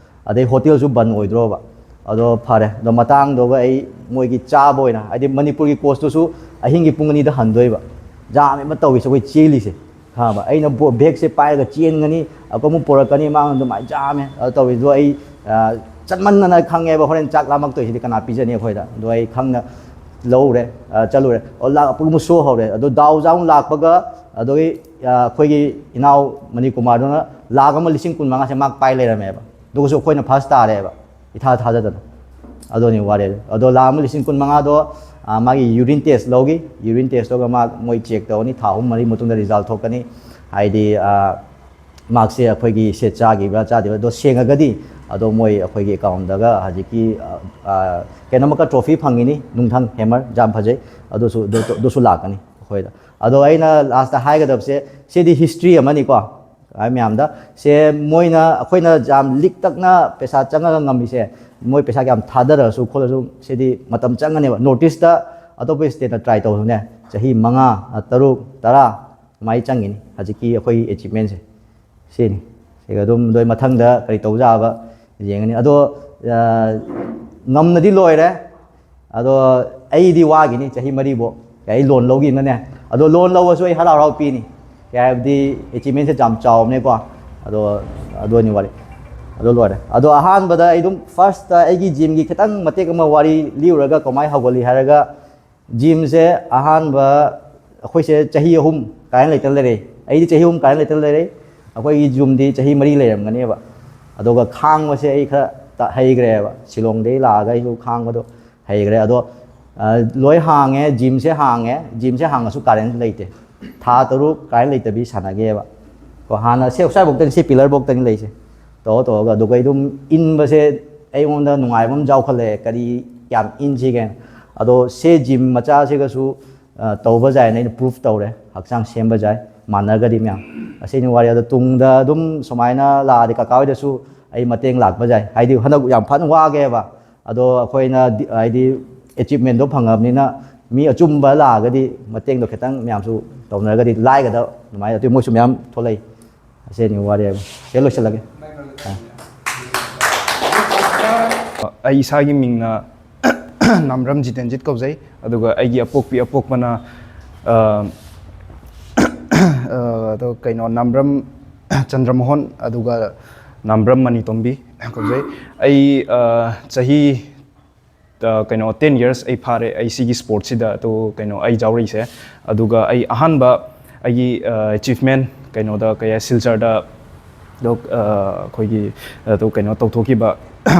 ꯑꯗꯩ ꯍꯣꯇꯦꯜꯁꯨ ꯕꯟ ꯑꯣꯏꯗ꯭ꯔꯣꯕ꯫ ꯑꯗꯣ ꯐꯔꯦ, ꯑꯗꯣ ꯃꯇꯥꯡꯗꯨꯒ ꯑꯩ ꯃꯣꯏꯒꯤ ꯆꯥꯕ ꯑꯣꯏꯅ, ꯍꯥꯏꯗꯤ ꯃꯅꯤꯄꯨꯔꯒꯤ ꯀꯣꯆꯇꯨꯁꯨ ꯑꯍꯤꯡꯒꯤ ꯄꯨꯡ ꯑꯅꯤꯗ ꯍꯟꯗꯣꯏꯕ, ꯖꯥꯝ ꯑꯃ ꯇꯧꯔꯤꯁꯦ ꯑꯩꯈꯣꯏ ꯆꯦꯜꯂꯤꯁꯦ, ꯈꯪꯉꯕ? ꯑꯩꯅ ꯕꯦꯒꯁꯦ ꯄꯥꯏꯔꯒ ꯆꯦꯟꯒꯅꯤ, ꯑꯩꯈꯣꯏ ꯑꯃꯨꯛ ꯄꯣꯔꯛꯀꯅꯤ, ꯃꯥ ꯑꯗꯨꯃꯥꯏꯅ ꯖꯥꯝꯃꯦ ꯑꯗꯨ ꯇꯧꯔꯤꯗꯣ꯫ ꯑꯩ ꯆꯠꯃꯟꯗꯅ ꯈꯪꯉꯦꯕ, ꯍꯣꯔꯦꯟ ꯆꯥꯛ ꯂꯥꯝꯃꯛꯇꯣꯏꯁꯤꯗꯤ ꯀꯅꯥ ꯄꯤꯖꯅꯤ ꯑꯩꯈꯣꯏꯗ꯫ ꯑꯗꯣ ꯑꯩ ꯈꯪꯅ ꯂꯧꯔꯦ, ꯆꯠꯂꯨꯔꯦ꯫ ꯑꯣ, ꯂꯥꯛꯄꯒ ꯑꯃꯨꯛ ꯁꯣ ꯍꯧꯔꯦ꯫ ꯑꯗꯣ ꯗꯥꯎꯁꯦ ꯑꯃꯨꯛ ꯂꯥꯛꯄꯒ, ꯑꯗꯨꯒꯤ ꯑꯩꯈꯣꯏꯒꯤ ꯏꯅꯥꯎ ꯃꯅꯤꯀꯨꯃꯥꯔꯗꯨꯅ ꯂꯥꯛ ꯑꯃ ꯂꯤꯁꯤꯡ ꯀꯨꯟ ꯃꯉꯥꯁꯦ ꯃꯥ ꯄꯥꯏ ꯂꯩꯔꯝꯃꯦꯕ꯫ ꯑꯗꯨꯒꯁꯨ ꯑꯩꯈꯣꯏꯅ ꯐꯥꯔꯁ ꯇꯥꯔꯦꯕ, ꯏꯊꯥ ꯊꯥꯖꯗꯅ꯫ ꯑꯗꯨꯅꯤ ꯋꯥꯔꯤ꯫ ꯑꯗꯣ ꯂꯥꯛ ꯑꯃ ꯂꯤꯁꯤꯡ ꯀꯨꯟ ꯃꯉꯥꯗꯣ, ꯃꯥꯒꯤ ꯌꯨꯔꯤꯟ ꯇꯦꯁ ꯂꯧꯈꯤ꯫ ꯌꯨꯔꯤꯟ ꯇꯦꯁ ꯂꯧꯔꯒ ꯃꯥ, ꯃꯣꯏ ꯆꯦꯛ ꯇꯧꯔꯅꯤ, ꯊꯥ ꯑꯍꯨꯝ ꯃꯔꯤ ꯃꯇꯨꯡꯗ ꯔꯤꯖꯜ ꯊꯣꯛꯀꯅꯤ꯫ ꯍꯥꯏꯗꯤ ꯃꯥꯔꯛꯁꯦ ꯑꯩꯈꯣꯏꯒꯤ ꯁꯦ ꯆꯥꯈꯤꯕ꯭ꯔꯥ ꯆꯥꯗ꯭ꯔꯤꯕ꯭ꯔꯥ ꯑꯗꯣ ꯁꯦꯡꯉꯒꯗꯤ, ꯑꯗꯣ ꯃꯣꯏ ꯑꯩꯈꯣꯏꯒꯤ ꯑꯦꯀꯥꯎꯟꯗꯒ ꯍꯧꯖꯤꯛꯀꯤ ꯀꯩꯅꯣꯃꯛꯀ ꯇ꯭ꯔꯣꯐꯤ ꯐꯪꯉꯤꯅꯤ, ꯅꯨꯡꯊꯪ ꯍꯦꯃꯔ, ꯌꯥꯝ ꯐꯖꯩ꯫ ꯑꯗꯨꯁꯨ, ꯑꯗꯨꯁꯨ ꯂꯥꯛꯀꯅꯤ ꯑꯩꯈꯣꯏꯗ꯫ ꯑꯗꯣ ꯑꯩꯅ ꯂꯥꯁꯇ ꯍꯥꯏꯒꯗꯕꯁꯦ, ꯁꯤꯗꯤ ꯍꯤꯁꯇ꯭ꯔꯤ ꯑꯃꯅꯤꯀꯣ꯫ ꯃꯌꯥꯝꯗ ꯁꯦ, ꯃꯣꯏꯅ, ꯑꯩꯈꯣꯏꯅ ꯌꯥꯝ ꯂꯤꯛꯇꯛꯅ ꯄꯩꯁꯥ ꯆꯪꯉꯒ ꯉꯝꯃꯤꯁꯦ, ꯃꯣꯏ ꯄꯩꯁꯥ ꯀꯌꯥꯝ ꯊꯥꯗꯔꯁꯨ ꯈꯣꯠꯂꯁꯨ ꯁꯤꯗꯤ ꯃꯇꯝ ꯆꯪꯒꯅꯦꯕ꯫ ꯅꯣꯔꯠ ꯏꯁꯇ ꯑꯇꯣꯞꯄ ꯁ꯭ꯇꯦꯠꯅ ꯇ꯭ꯔꯥꯏ ꯇꯧꯔꯁꯨꯅꯦ, ꯆꯍꯤ ꯃꯉꯥ, ꯇꯔꯨꯛ, ꯇꯔꯥ ꯑꯗꯨꯃꯥꯏꯅ ꯆꯪꯒꯅꯤ ꯍꯧꯖꯤꯛꯀꯤ ꯑꯩꯈꯣꯏꯒꯤ ꯑꯦꯆꯤꯞꯃꯦꯟꯁꯦ꯫ ꯁꯤꯅꯤ꯫ ꯁꯤꯒ ꯑꯗꯨꯝ ꯅꯣꯏ ꯃꯊꯪꯗ ꯀꯔꯤ ꯇꯧꯖꯥꯕ ꯌꯦꯡꯉꯅꯤ꯫ ꯑꯗꯣ ꯉꯝꯅꯗꯤ ꯂꯣꯏꯔꯦ꯫ ꯑꯗꯣ ꯑꯩꯗꯤ ꯋꯥꯒꯤꯅꯤ ꯆꯍꯤ ꯃꯔꯤꯐꯧ꯫ ꯑꯩ ꯂꯣꯟ ꯂꯧꯈꯤꯕꯅꯅꯦ꯫ ꯑꯗꯣ ꯂꯣꯟ ꯂꯧꯕꯁꯨ ꯑꯩ ꯍꯔꯥꯎ ꯍꯔꯥꯎ ꯄꯤꯅꯤ꯫ ꯀꯩ ꯍꯥꯏꯕꯗꯤ ꯑꯦꯆꯤꯞꯃꯦꯟꯁꯦ ꯌꯥꯝ ꯆꯥꯎꯕꯅꯦꯀꯣ꯫ ꯑꯗꯣ ꯑꯗꯨꯅꯤ ꯋꯥꯔꯤ꯫ ꯑꯗꯣ ꯂꯣꯏꯔꯦ꯫ ꯑꯗꯣ ꯑꯍꯥꯟꯕꯗ ꯑꯩ ꯑꯗꯨꯝ ꯐꯥꯔꯁꯇ ꯑꯩꯒꯤ ꯖꯤꯝꯒꯤ ꯈꯤꯇꯪ ꯃꯇꯦꯛ ꯑꯃ ꯋꯥꯔꯤ ꯂꯤꯔꯨꯔꯒ ꯀꯃꯥꯏꯅ ꯍꯧꯒꯠꯂꯤ ꯍꯥꯏꯔꯒ, ꯖꯤꯝꯁꯦ ꯑꯍꯥꯟꯕ ꯑꯩꯈꯣꯏꯁꯦ ꯆꯍꯤ ꯑꯍꯨꯝ ꯀꯥꯏꯅ ꯂꯩꯇꯅ ꯂꯩꯔꯦ꯫ ꯑꯩꯗꯤ ꯆꯍꯤ ꯑꯍꯨꯝ ꯀꯥꯏꯅ ꯂꯩꯇꯅ ꯂꯩꯔꯦ꯫ ꯑꯩꯈꯣꯏꯒꯤ ꯖꯤꯝꯗꯤ ꯆꯍꯤ ꯃꯔꯤ ꯂꯩꯔꯝꯒꯅꯦꯕ꯫ ꯑꯗꯨꯒ ꯈꯥꯡꯕꯁꯦ ꯑꯩ ꯈꯔ ꯍꯩꯈ꯭ꯔꯦꯕ꯫ ꯁꯤꯂꯣꯡꯗꯒꯤ ꯂꯥꯛꯑꯒ ꯑꯩꯁꯨ ꯈꯥꯡꯕꯗꯣ ꯍꯩꯈ꯭ꯔꯦ꯫ ꯑꯗꯣ ꯂꯣꯏ ꯍꯥꯡꯉꯦ, ꯖꯤꯝꯁꯦ ꯍꯥꯡꯉꯦ꯫ ꯖꯤꯝꯁꯦ ꯍꯥꯡꯉꯁꯨ ꯀꯥꯔꯦꯟ ꯂꯩꯇꯦ꯫ ꯊꯥ ꯇꯔꯨꯛ ꯀꯥꯔꯦꯟ ꯂꯩꯇꯕꯤ ꯁꯥꯟꯅꯒꯦꯕ꯫ ꯀꯣ, ꯍꯥꯟꯅ ꯁꯤ ꯁ꯭ꯋꯥꯏꯐꯥꯎꯇꯅꯤ, ꯁꯤ ꯄꯤꯂꯔꯐꯥꯎꯇꯅꯤ ꯂꯩꯁꯦ꯫ ꯇꯧꯔ ꯇꯧꯔꯒ ꯑꯗꯨꯒ ꯑꯩ ꯑꯗꯨꯝ ꯏꯟꯕꯁꯦ ꯑꯩꯉꯣꯟꯗ ꯅꯨꯡꯉꯥꯏꯕ ꯑꯃ ꯌꯥꯎꯈꯠꯂꯛꯑꯦ꯫ ꯀꯔꯤ ꯌꯥꯝ ꯏꯟꯁꯤꯒꯦꯅ꯫ ꯑꯗꯣ ꯁꯦ ꯖꯤꯝ ꯃꯆꯥꯁꯤꯒꯁꯨ ꯇꯧꯕ ꯌꯥꯏꯅ ꯑꯩꯅ ꯄ꯭ꯔꯨꯐ ꯇꯧꯔꯦ꯫ ꯍꯛꯆꯥꯡ ꯁꯦꯝꯕ ꯌꯥꯏ, ꯃꯥꯟꯅꯔꯒꯗꯤ ꯃꯌꯥꯝ꯫ ꯑꯁꯤꯅꯤ ꯋꯥꯔꯤ꯫ ꯑꯗꯣ ꯇꯨꯡꯗ ꯑꯗꯨꯝ ꯁꯨꯃꯥꯏꯅ ꯂꯥꯛꯑꯗꯤ ꯀꯀꯥ ꯍꯣꯏꯗꯁꯨ ꯑꯩ ꯃꯇꯦꯡ ꯂꯥꯛꯄ ꯌꯥꯏ꯫ ꯍꯥꯏꯗꯤ ꯍꯟꯗꯛ ꯌꯥꯝ ꯐꯖꯅ ꯋꯥꯒꯦꯕ꯫ ꯑꯗꯣ ꯑꯩꯈꯣꯏꯅ ꯍꯥꯏꯗꯤ ꯑꯦꯆꯤꯞꯃꯦꯟꯗꯣ ꯐꯪꯉꯕꯅꯤꯅ ꯃꯤ ꯑꯆꯨꯝꯕ ꯂꯥꯛꯑꯒꯗꯤ ꯃꯇꯦꯡꯗꯣ ꯈꯤꯇꯪ ꯃꯌꯥꯝꯁꯨ ꯇꯧꯅꯔꯒꯗꯤ ꯂꯥꯏꯒꯗꯕ ꯑꯗꯨꯃꯥꯏꯅ꯫ ꯑꯗꯨ ꯃꯣꯏꯁꯨ ꯃꯌꯥꯝ ꯊꯣꯛꯂꯛꯏ꯫ ꯑꯁꯤꯅꯤ ꯋꯥꯔꯤ ꯍꯥꯏꯕ꯫ ꯁꯤꯗ ꯂꯣꯏꯁꯤꯜꯂꯒꯦ꯫ ꯑꯥ꯫ ꯑꯩ ꯏꯁꯥꯒꯤ ꯃꯤꯡꯅ ꯅꯥꯝꯕ꯭ꯔꯝ ꯖꯤꯇꯦꯟꯖꯤꯠ ꯀꯧꯖꯩ꯫ ꯑꯗꯨꯒ ꯑꯩꯒꯤ ꯑꯄꯣꯛꯄꯤ ꯑꯄꯣꯛꯄꯅ, ꯑ, ꯑ, ꯑꯗꯣ ꯀꯩꯅꯣ, ꯅꯥꯝꯕ꯭ꯔꯝ ꯆꯟꯗ꯭ꯔꯃꯣꯍꯟ, ꯑꯗꯨꯒ ꯅꯥꯝꯕ꯭ꯔꯝ ꯃꯅꯤꯇꯣꯝꯕꯤ ꯀꯧꯖꯩ꯫ ꯑꯩ, ꯑ, ꯆꯍꯤ, ꯑ, ꯀꯩꯅꯣ, ten years ꯑꯩ ꯐꯥꯔꯦ ꯑꯩ ꯁꯤꯒꯤ ꯁ꯭ꯄꯣꯔꯠꯁꯤꯗ, ꯑꯗꯣ ꯀꯩꯅꯣ, ꯑꯩ ꯌꯥꯎꯔꯛꯏꯁꯦ꯫ ꯑꯗꯨꯒ ꯑꯩ ꯑꯍꯥꯟꯕ ꯑꯩꯒꯤ, ꯑ, achievement ꯀꯩꯅꯣꯗ, ꯀꯩ ꯍꯥꯏ, ꯁꯤꯜꯆꯔꯗ, ꯑꯗꯣ, ꯑ, ꯑꯩꯈꯣꯏꯒꯤ, ꯑꯗꯣ ꯀꯩꯅꯣ ꯇꯧꯊꯣꯛꯈꯤꯕ,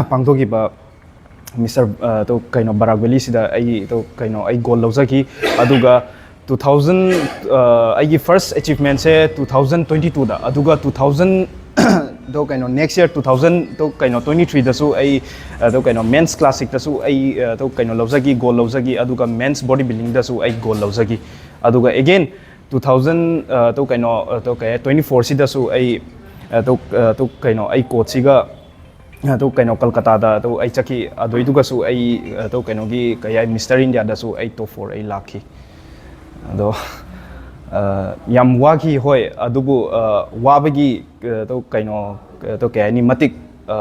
ꯄꯥꯡꯊꯣꯛꯈꯤꯕ ꯃꯤꯁꯇꯔ, ꯑ, ꯇꯣ ꯀꯩꯅꯣ, ꯕꯔꯥꯛ ꯚꯦꯂꯤꯁꯤꯗ ꯑꯩ ꯇꯣ ꯀꯩꯅꯣ, ꯑꯩ ꯒꯣꯜ ꯂꯧꯖꯈꯤ꯫ ꯑꯗꯨꯒ two thousand, ꯑ, ꯑꯩꯒꯤ first achievementꯁꯦ two thousand twenty twoꯗ, ꯑꯗꯨꯒ two thousand ꯇꯣ ꯀꯩꯅꯣ, next year two thousand ꯇꯣ ꯀꯩꯅꯣ, twenty threeꯗꯁꯨ ꯑꯩ, ꯑ, ꯇꯣ ꯀꯩꯅꯣ, men's classicꯇꯁꯨ ꯑꯩ, ꯑ, ꯇꯣ ꯀꯩꯅꯣ ꯂꯧꯖꯈꯤ, ꯒꯣꯜ ꯂꯧꯖꯈꯤ꯫ ꯑꯗꯨꯒ men's bodybuildingꯗꯁꯨ ꯑꯩ ꯒꯣꯜ ꯂꯧꯖꯈꯤ꯫ ꯑꯗꯨꯒ again two thousand, ꯑ, ꯇꯣ ꯀꯩꯅꯣ, ꯑ, ꯇꯣ ꯀꯩ, twenty fourꯁꯤꯗꯁꯨ ꯑꯩ, ꯑ, ꯇꯣ, ꯑ, ꯇꯣ ꯀꯩꯅꯣ, ꯑꯩ ꯀꯣꯆꯁꯤꯒ ꯑꯗꯨ ꯀꯩꯅꯣ, ꯀꯜꯀꯇꯥꯗ ꯑꯗꯨ ꯑꯩ ꯆꯠꯈꯤ꯫ ꯑꯗꯨꯏꯗꯨꯒꯁꯨ ꯑꯩ ꯑꯗꯨ ꯀꯩꯅꯣꯒꯤ, ꯀꯩ ꯍꯥꯏ, ꯃꯤꯁꯇꯔ ꯏꯟꯗꯤꯌꯥꯗꯁꯨ ꯑꯩ top four ꯑꯩ ꯂꯥꯛꯈꯤ꯫ ꯑꯗꯣ, ꯑ, ꯌꯥꯝ ꯋꯥꯈꯤ, ꯍꯣꯏ, ꯑꯗꯨꯕꯨ, ꯑ, ꯋꯥꯕꯒꯤ, ꯑ, ꯑꯗꯨ ꯀꯩꯅꯣ, ꯑꯗꯨ ꯀꯩ ꯍꯥꯏꯅꯤ, ꯃꯇꯤꯛ, ꯑ,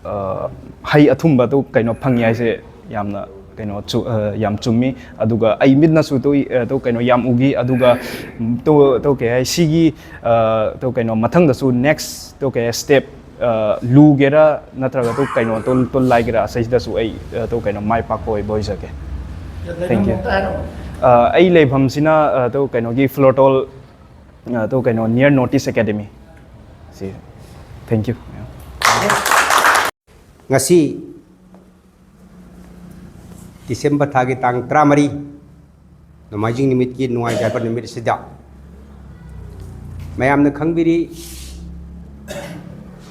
ꯑ, ꯍꯩ ꯑꯊꯨꯝꯕ ꯑꯗꯨ ꯀꯩꯅꯣ ꯐꯪꯉꯤ ꯍꯥꯏꯁꯦ ꯌꯥꯝꯅ ꯀꯩꯅꯣ ꯆꯨ-, ꯑ, ꯌꯥꯝ ꯆꯨꯝꯃꯤ꯫ ꯑꯗꯨꯒ ꯑꯩ ꯃꯤꯠꯅꯁꯨ ꯇꯨ, ꯑ, ꯇꯨ ꯀꯩꯅꯣ ꯌꯥꯝ ꯎꯈꯤ꯫ ꯑꯗꯨꯒ, ꯎꯝ, ꯇꯨ, ꯇꯨ ꯀꯩ ꯍꯥꯏ, ꯁꯤꯒꯤ, ꯑ, ꯇꯨ ꯀꯩꯅꯣ ꯃꯊꯪꯗꯁꯨ next ꯇꯨ ꯀꯩ ꯍꯥꯏ, step, ꯑ, ꯂꯨꯒꯦꯔꯥ ꯅꯠꯇ꯭ꯔꯒ ꯇꯨ ꯀꯩꯅꯣ ꯇꯨ, ꯇꯨ ꯂꯥꯏꯒꯦꯔꯥ ꯑꯁꯤꯗꯁꯨ ꯑꯩ, ꯑ, ꯇꯨ ꯀꯩꯅꯣ ꯃꯥꯏ ꯄꯥꯛꯄ ꯑꯣꯏꯕ ꯑꯣꯏꯖꯒꯦ꯫ Thank you꯫ ꯑ, ꯑꯩ ꯂꯩꯐꯝꯁꯤꯅ, ꯑ, ꯇꯨ ꯀꯩꯅꯣꯒꯤ Floor Toll, ꯑ, ꯇꯨ ꯀꯩꯅꯣ near North East Academy꯫ ꯁꯤ, thank you꯫ ꯉꯁꯤ ꯗꯤꯁꯦꯝꯕꯔ ꯊꯥꯒꯤ ꯇꯥꯡ ꯇꯔꯥꯃꯔꯤ, ꯅꯣꯡꯃꯥꯏꯖꯤꯡ ꯅꯨꯃꯤꯠꯀꯤ ꯅꯨꯡꯉꯥꯏ ꯌꯥꯏꯐ ꯅꯨꯃꯤꯠ ꯑꯁꯤꯗ ꯃꯌꯥꯝꯅ ꯈꯪꯕꯤꯔꯤ,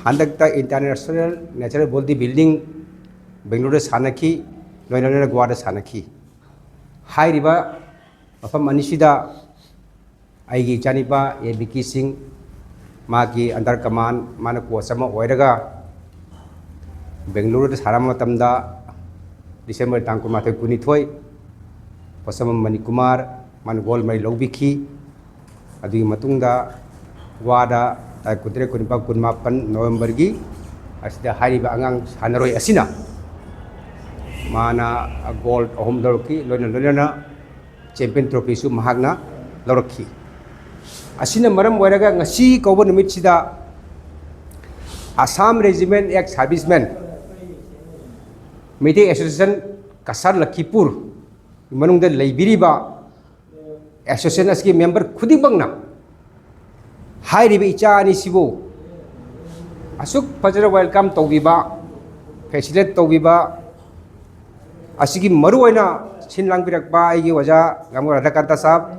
ꯍꯟꯗꯛꯇ International Natural Body Building ꯕꯦꯡꯒꯂꯣꯔꯗ ꯁꯥꯟꯅꯈꯤ, ꯂꯣꯏꯅ ꯂꯣꯏꯅ ꯒꯣꯋꯥꯗ ꯁꯥꯟꯅꯈꯤ꯫ ꯍꯥꯏꯔꯤꯕ ꯃꯐꯝ ꯑꯅꯤꯁꯤꯗ ꯑꯩꯒꯤ ꯏꯆꯥꯅꯤꯄꯥ ꯑꯦ ꯕꯤꯀꯤ ꯁꯤꯡ, ꯃꯥꯒꯤ under command, ꯃꯥꯅ ꯀꯣꯆ ꯑꯃ ꯑꯣꯏꯔꯒ ꯕꯦꯡꯒꯂꯨꯔꯨꯗ ꯁꯥꯟꯅꯕ ꯃꯇꯝꯗ ꯗꯤꯁꯦꯝꯕꯔ ꯇꯥꯡ ꯀꯨꯟꯃꯥꯊꯣꯏ, ꯀꯨꯟꯅꯤꯊꯣꯏ ꯄꯣꯠꯁꯝꯕꯝ ꯃꯅꯤꯀꯨꯃꯥꯔ, ꯃꯥꯅ ꯒꯣꯜ ꯃꯔꯤ ꯂꯧꯕꯤꯈꯤ꯫ ꯑꯗꯨꯒꯤ ꯃꯇꯨꯡꯗ ꯒꯣꯋꯥꯗ ꯇꯥꯔꯤꯛ ꯀꯨꯟꯇꯔꯦꯠ, ꯀꯨꯟꯅꯤꯄꯥꯜ, ꯀꯨꯟꯃꯥꯄꯟ ꯅꯣꯕꯦꯝꯕꯔꯒꯤ ꯑꯁꯤꯗ ꯍꯥꯏꯔꯤꯕ ꯑꯉꯥꯡ ꯁꯥꯟꯅꯔꯣꯏ ꯑꯁꯤꯅ ꯃꯥꯅ ꯒꯣꯜ ꯑꯍꯨꯝ ꯂꯧꯔꯛꯈꯤ, ꯂꯣꯏꯅ ꯂꯣꯏꯅꯅ ꯆꯦꯝꯄꯤꯌꯟ ꯇ꯭ꯔꯣꯐꯤꯁꯨ ꯃꯍꯥꯛꯅ ꯂꯧꯔꯛꯈꯤ꯫ ꯑꯁꯤꯅ ꯃꯔꯝ ꯑꯣꯏꯔꯒ ꯉꯁꯤ ꯀꯧꯕ ꯅꯨꯃꯤꯠꯁꯤꯗ Assam Regiment Ex Servicemen, Meitei association Cachar Lakhipur ꯃꯅꯨꯡꯗ ꯂꯩꯕꯤꯔꯤꯕ ꯑꯦꯁꯣꯁꯤꯌꯦꯁꯟ ꯑꯁꯤꯒꯤ ꯃꯦꯝꯕꯔ ꯈꯨꯗꯤꯡꯃꯛꯅ ꯍꯥꯏꯔꯤꯕ ꯏꯆꯥ ꯑꯅꯤꯁꯤꯕꯨ ꯑꯁꯨꯛ ꯐꯖꯅ ꯋꯦꯜꯀꯝ ꯇꯧꯕꯤꯕ, ꯐꯦꯁꯤꯂꯦꯠ ꯇꯧꯕꯤꯕ ꯑꯁꯤꯒꯤ ꯃꯔꯨꯑꯣꯏꯅ ꯁꯤꯟ ꯂꯥꯡꯕꯤꯔꯛꯄ ꯑꯩꯒꯤ ꯑꯣꯖꯥ ꯒꯥꯝꯕꯣ ꯔꯥꯙꯥꯀꯥꯟꯇ ꯁꯥꯍꯕ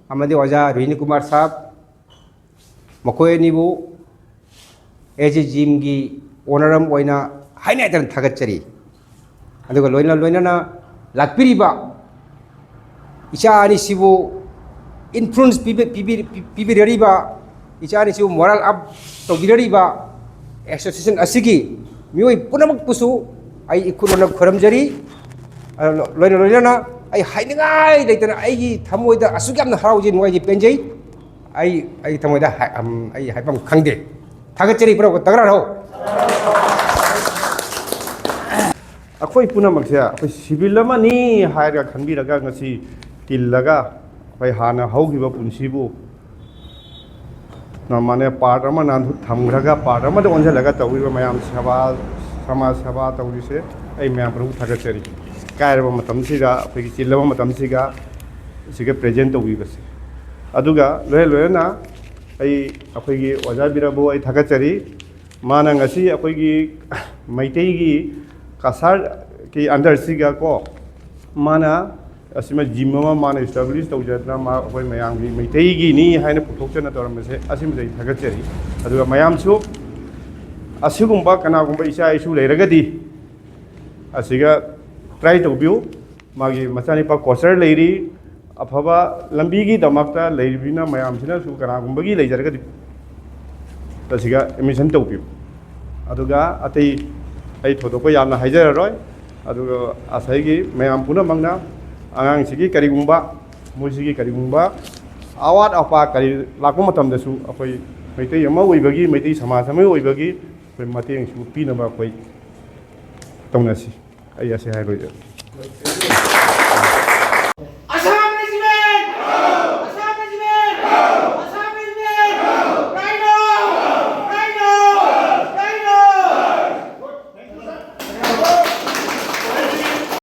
ꯑꯃꯗꯤ ꯑꯣꯖꯥ ꯔꯣꯍꯤꯅꯤ ꯀꯨꯃꯥꯔ ꯁꯥꯍꯕ, ꯃꯈꯣꯏ ꯑꯅꯤꯕꯨ ꯑꯦ ꯖꯤ ꯖꯤꯝꯒꯤ ꯑꯣꯅꯔ ꯑꯃ ꯑꯣꯏꯅ ꯍꯥꯏꯅ ꯍꯥꯏꯗꯅ ꯊꯥꯒꯠꯆꯔꯤ꯫ ꯑꯗꯨꯒ ꯂꯣꯏꯅ ꯂꯣꯏꯅꯅ ꯂꯥꯛꯄꯤꯔꯤꯕ ꯏꯆꯥ ꯑꯅꯤꯁꯤꯕꯨ ꯏꯟꯐ꯭ꯂꯨꯌꯦꯟꯁ ꯄꯤꯕꯤ-, ꯄꯤꯕꯤ-, ꯄꯤꯕꯤꯔꯔꯤꯕ, ꯏꯆꯥ ꯑꯅꯤꯁꯤꯕꯨ ꯃꯣꯔꯦꯜ ꯑꯞ ꯇꯧꯕꯤꯔꯔꯤꯕ ꯑꯦꯁꯣꯁꯤꯌꯦꯁꯟ ꯑꯁꯤꯒꯤ ꯃꯤꯑꯣꯏ ꯄꯨꯝꯅꯃꯛꯄꯨꯁꯨ ꯑꯩ ꯏꯈꯨꯠ ꯍꯟꯅ ꯈꯨꯔꯨꯝꯖꯔꯤ꯫ ꯑꯗꯨ ꯂꯣꯏꯅ ꯂꯣꯏꯅꯅ ꯑꯩ ꯍꯥꯏꯅꯤꯡꯉꯥꯏ ꯂꯩꯇꯅ ꯑꯩꯒꯤ ꯊꯃꯣꯏꯗ ꯑꯁꯨꯛ ꯌꯥꯝꯅ ꯍꯔꯥꯎꯖꯩ, ꯅꯨꯡꯉꯥꯏꯖꯩ, ꯄꯦꯟꯖꯩ꯫ ꯑꯩ, ꯑꯩ ꯊꯃꯣꯏꯗ ꯍꯥꯏ-, ꯑꯝ, ꯑꯩ ꯍꯥꯏꯐꯝ ꯈꯪꯗꯦ꯫ ꯊꯥꯒꯠꯆꯔꯤ ꯄꯨꯝꯅꯃꯛ, ꯇꯒ꯭ꯔꯥ ꯍꯧ꯫ ꯑꯩꯈꯣꯏ ꯄꯨꯝꯅꯃꯛꯁꯦ ꯑꯩꯈꯣꯏ ꯁꯤꯚꯤꯜ ꯑꯃꯅꯤ ꯍꯥꯏꯔꯒ ꯈꯟꯕꯤꯔꯒ ꯉꯁꯤ ꯇꯤꯜꯂꯒ ꯑꯩꯈꯣꯏ ꯍꯥꯟꯅ ꯍꯧꯈꯤꯕ ꯄꯨꯟꯁꯤꯕꯨ ꯃꯥꯅꯦ, ꯄꯥꯔꯠ ꯑꯃꯅ ꯊꯝꯈ꯭ꯔꯒ ꯄꯥꯔꯠ ꯑꯃꯗ ꯑꯣꯟꯁꯤꯜꯂꯒ ꯇꯧꯔꯤꯕ ꯃꯌꯥꯝ ꯁꯦꯕꯥ, ꯁꯃꯥꯖ ꯁꯦꯕꯥ ꯇꯧꯔꯤꯁꯦ ꯑꯩ ꯃꯌꯥꯝ ꯄꯨꯝꯅꯃꯛ ꯊꯥꯒꯠꯆꯔꯤ꯫ ꯀꯥꯏꯔꯕ ꯃꯇꯝꯁꯤꯒ, ꯑꯩꯈꯣꯏꯒꯤ ꯆꯤꯜꯂꯕ ꯃꯇꯝꯁꯤꯒ ꯁꯤꯒ ꯄ꯭ꯔꯦꯖꯦꯟ ꯇꯧꯕꯤꯕꯁꯦ꯫ ꯑꯗꯨꯒ ꯂꯣꯏꯅ ꯂꯣꯏꯅꯅ ꯑꯩ ꯑꯩꯈꯣꯏꯒꯤ ꯑꯣꯖꯥ ꯕꯤꯔꯕꯨ ꯑꯩ ꯊꯥꯒꯠꯆꯔꯤ꯫ ꯃꯥꯅ ꯉꯁꯤ ꯑꯩꯈꯣꯏꯒꯤ ꯃꯩꯇꯩꯒꯤ ꯀꯁꯥꯔꯒꯤ ꯑꯟꯗꯔꯁꯤꯒ ꯀꯣ, ꯃꯥꯅ ꯑꯁꯤꯃ ꯖꯤꯝ ꯑꯃ ꯃꯥꯅ ꯏꯁꯇꯥꯕ꯭ꯂꯤꯁ ꯇꯧꯖꯗꯅ ꯃꯥ ꯑꯩꯈꯣꯏ ꯃꯌꯥꯝꯒꯤ ꯃꯩꯇꯩꯒꯤꯅꯤ ꯍꯥꯏꯅ ꯄꯨꯊꯣꯛꯆꯅ ꯇꯧꯔꯝꯕꯁꯦ ꯑꯁꯤꯃꯗꯤ ꯑꯩ ꯊꯥꯒꯠꯆꯔꯤ꯫ ꯑꯗꯨꯒ ꯃꯌꯥꯝꯁꯨ ꯑꯁꯤꯒꯨꯝꯕ ꯀꯅꯥꯒꯨꯝꯕ ꯏꯆꯥ ꯏꯁꯨ ꯂꯩꯔꯒꯗꯤ ꯑꯁꯤꯒ ꯇ꯭ꯔꯥꯏ ꯇꯧꯕꯤꯌꯨ꯫ ꯃꯥꯒꯤ ꯃꯆꯥꯅꯤꯄꯥ ꯀꯣꯆꯔ ꯂꯩꯔꯤ, ꯑꯐꯕ ꯂꯝꯕꯤꯒꯤꯗꯃꯛꯇ ꯂꯩꯔꯤꯕꯅꯤꯅ ꯃꯌꯥꯝꯁꯤꯅꯁꯨ ꯀꯅꯥꯒꯨꯝꯕꯒꯤ ꯂꯩꯖꯔꯒꯗꯤ ꯑꯁꯤꯒ ꯑꯦꯗꯃꯤꯁꯟ ꯇꯧꯕꯤꯌꯨ꯫ ꯑꯗꯨꯒ ꯑꯇꯩ ꯑꯩ ꯊꯣꯏꯗꯣꯛꯄ ꯌꯥꯝꯅ ꯍꯥꯏꯖꯔꯔꯣꯏ꯫ ꯑꯗꯨꯒ ꯉꯁꯥꯏꯒꯤ ꯃꯌꯥꯝ ꯄꯨꯝꯅꯃꯛꯅ ꯑꯉꯥꯡꯁꯤꯒꯤ ꯀꯔꯤꯒꯨꯝꯕ, ꯃꯣꯏꯁꯤꯒꯤ ꯀꯔꯤꯒꯨꯝꯕ ꯑꯋꯥꯠ ꯑꯄꯥ ꯀꯔꯤ ꯂꯥꯛꯄ ꯃꯇꯝꯗꯁꯨ ꯑꯩꯈꯣꯏ ꯃꯩꯇꯩ ꯑꯃ ꯑꯣꯏꯕꯒꯤ, ꯃꯩꯇꯩ ꯁꯃꯥꯖ ꯑꯃ ꯑꯣꯏꯕꯒꯤ ꯑꯩꯈꯣꯏ ꯃꯇꯦꯡꯁꯨ ꯄꯤꯅꯕ ꯑꯩꯈꯣꯏ ꯇꯧꯅꯁꯤ꯫ ꯑꯩ ꯑꯁꯤ ꯍꯥꯏꯔꯣꯏꯒꯦ꯫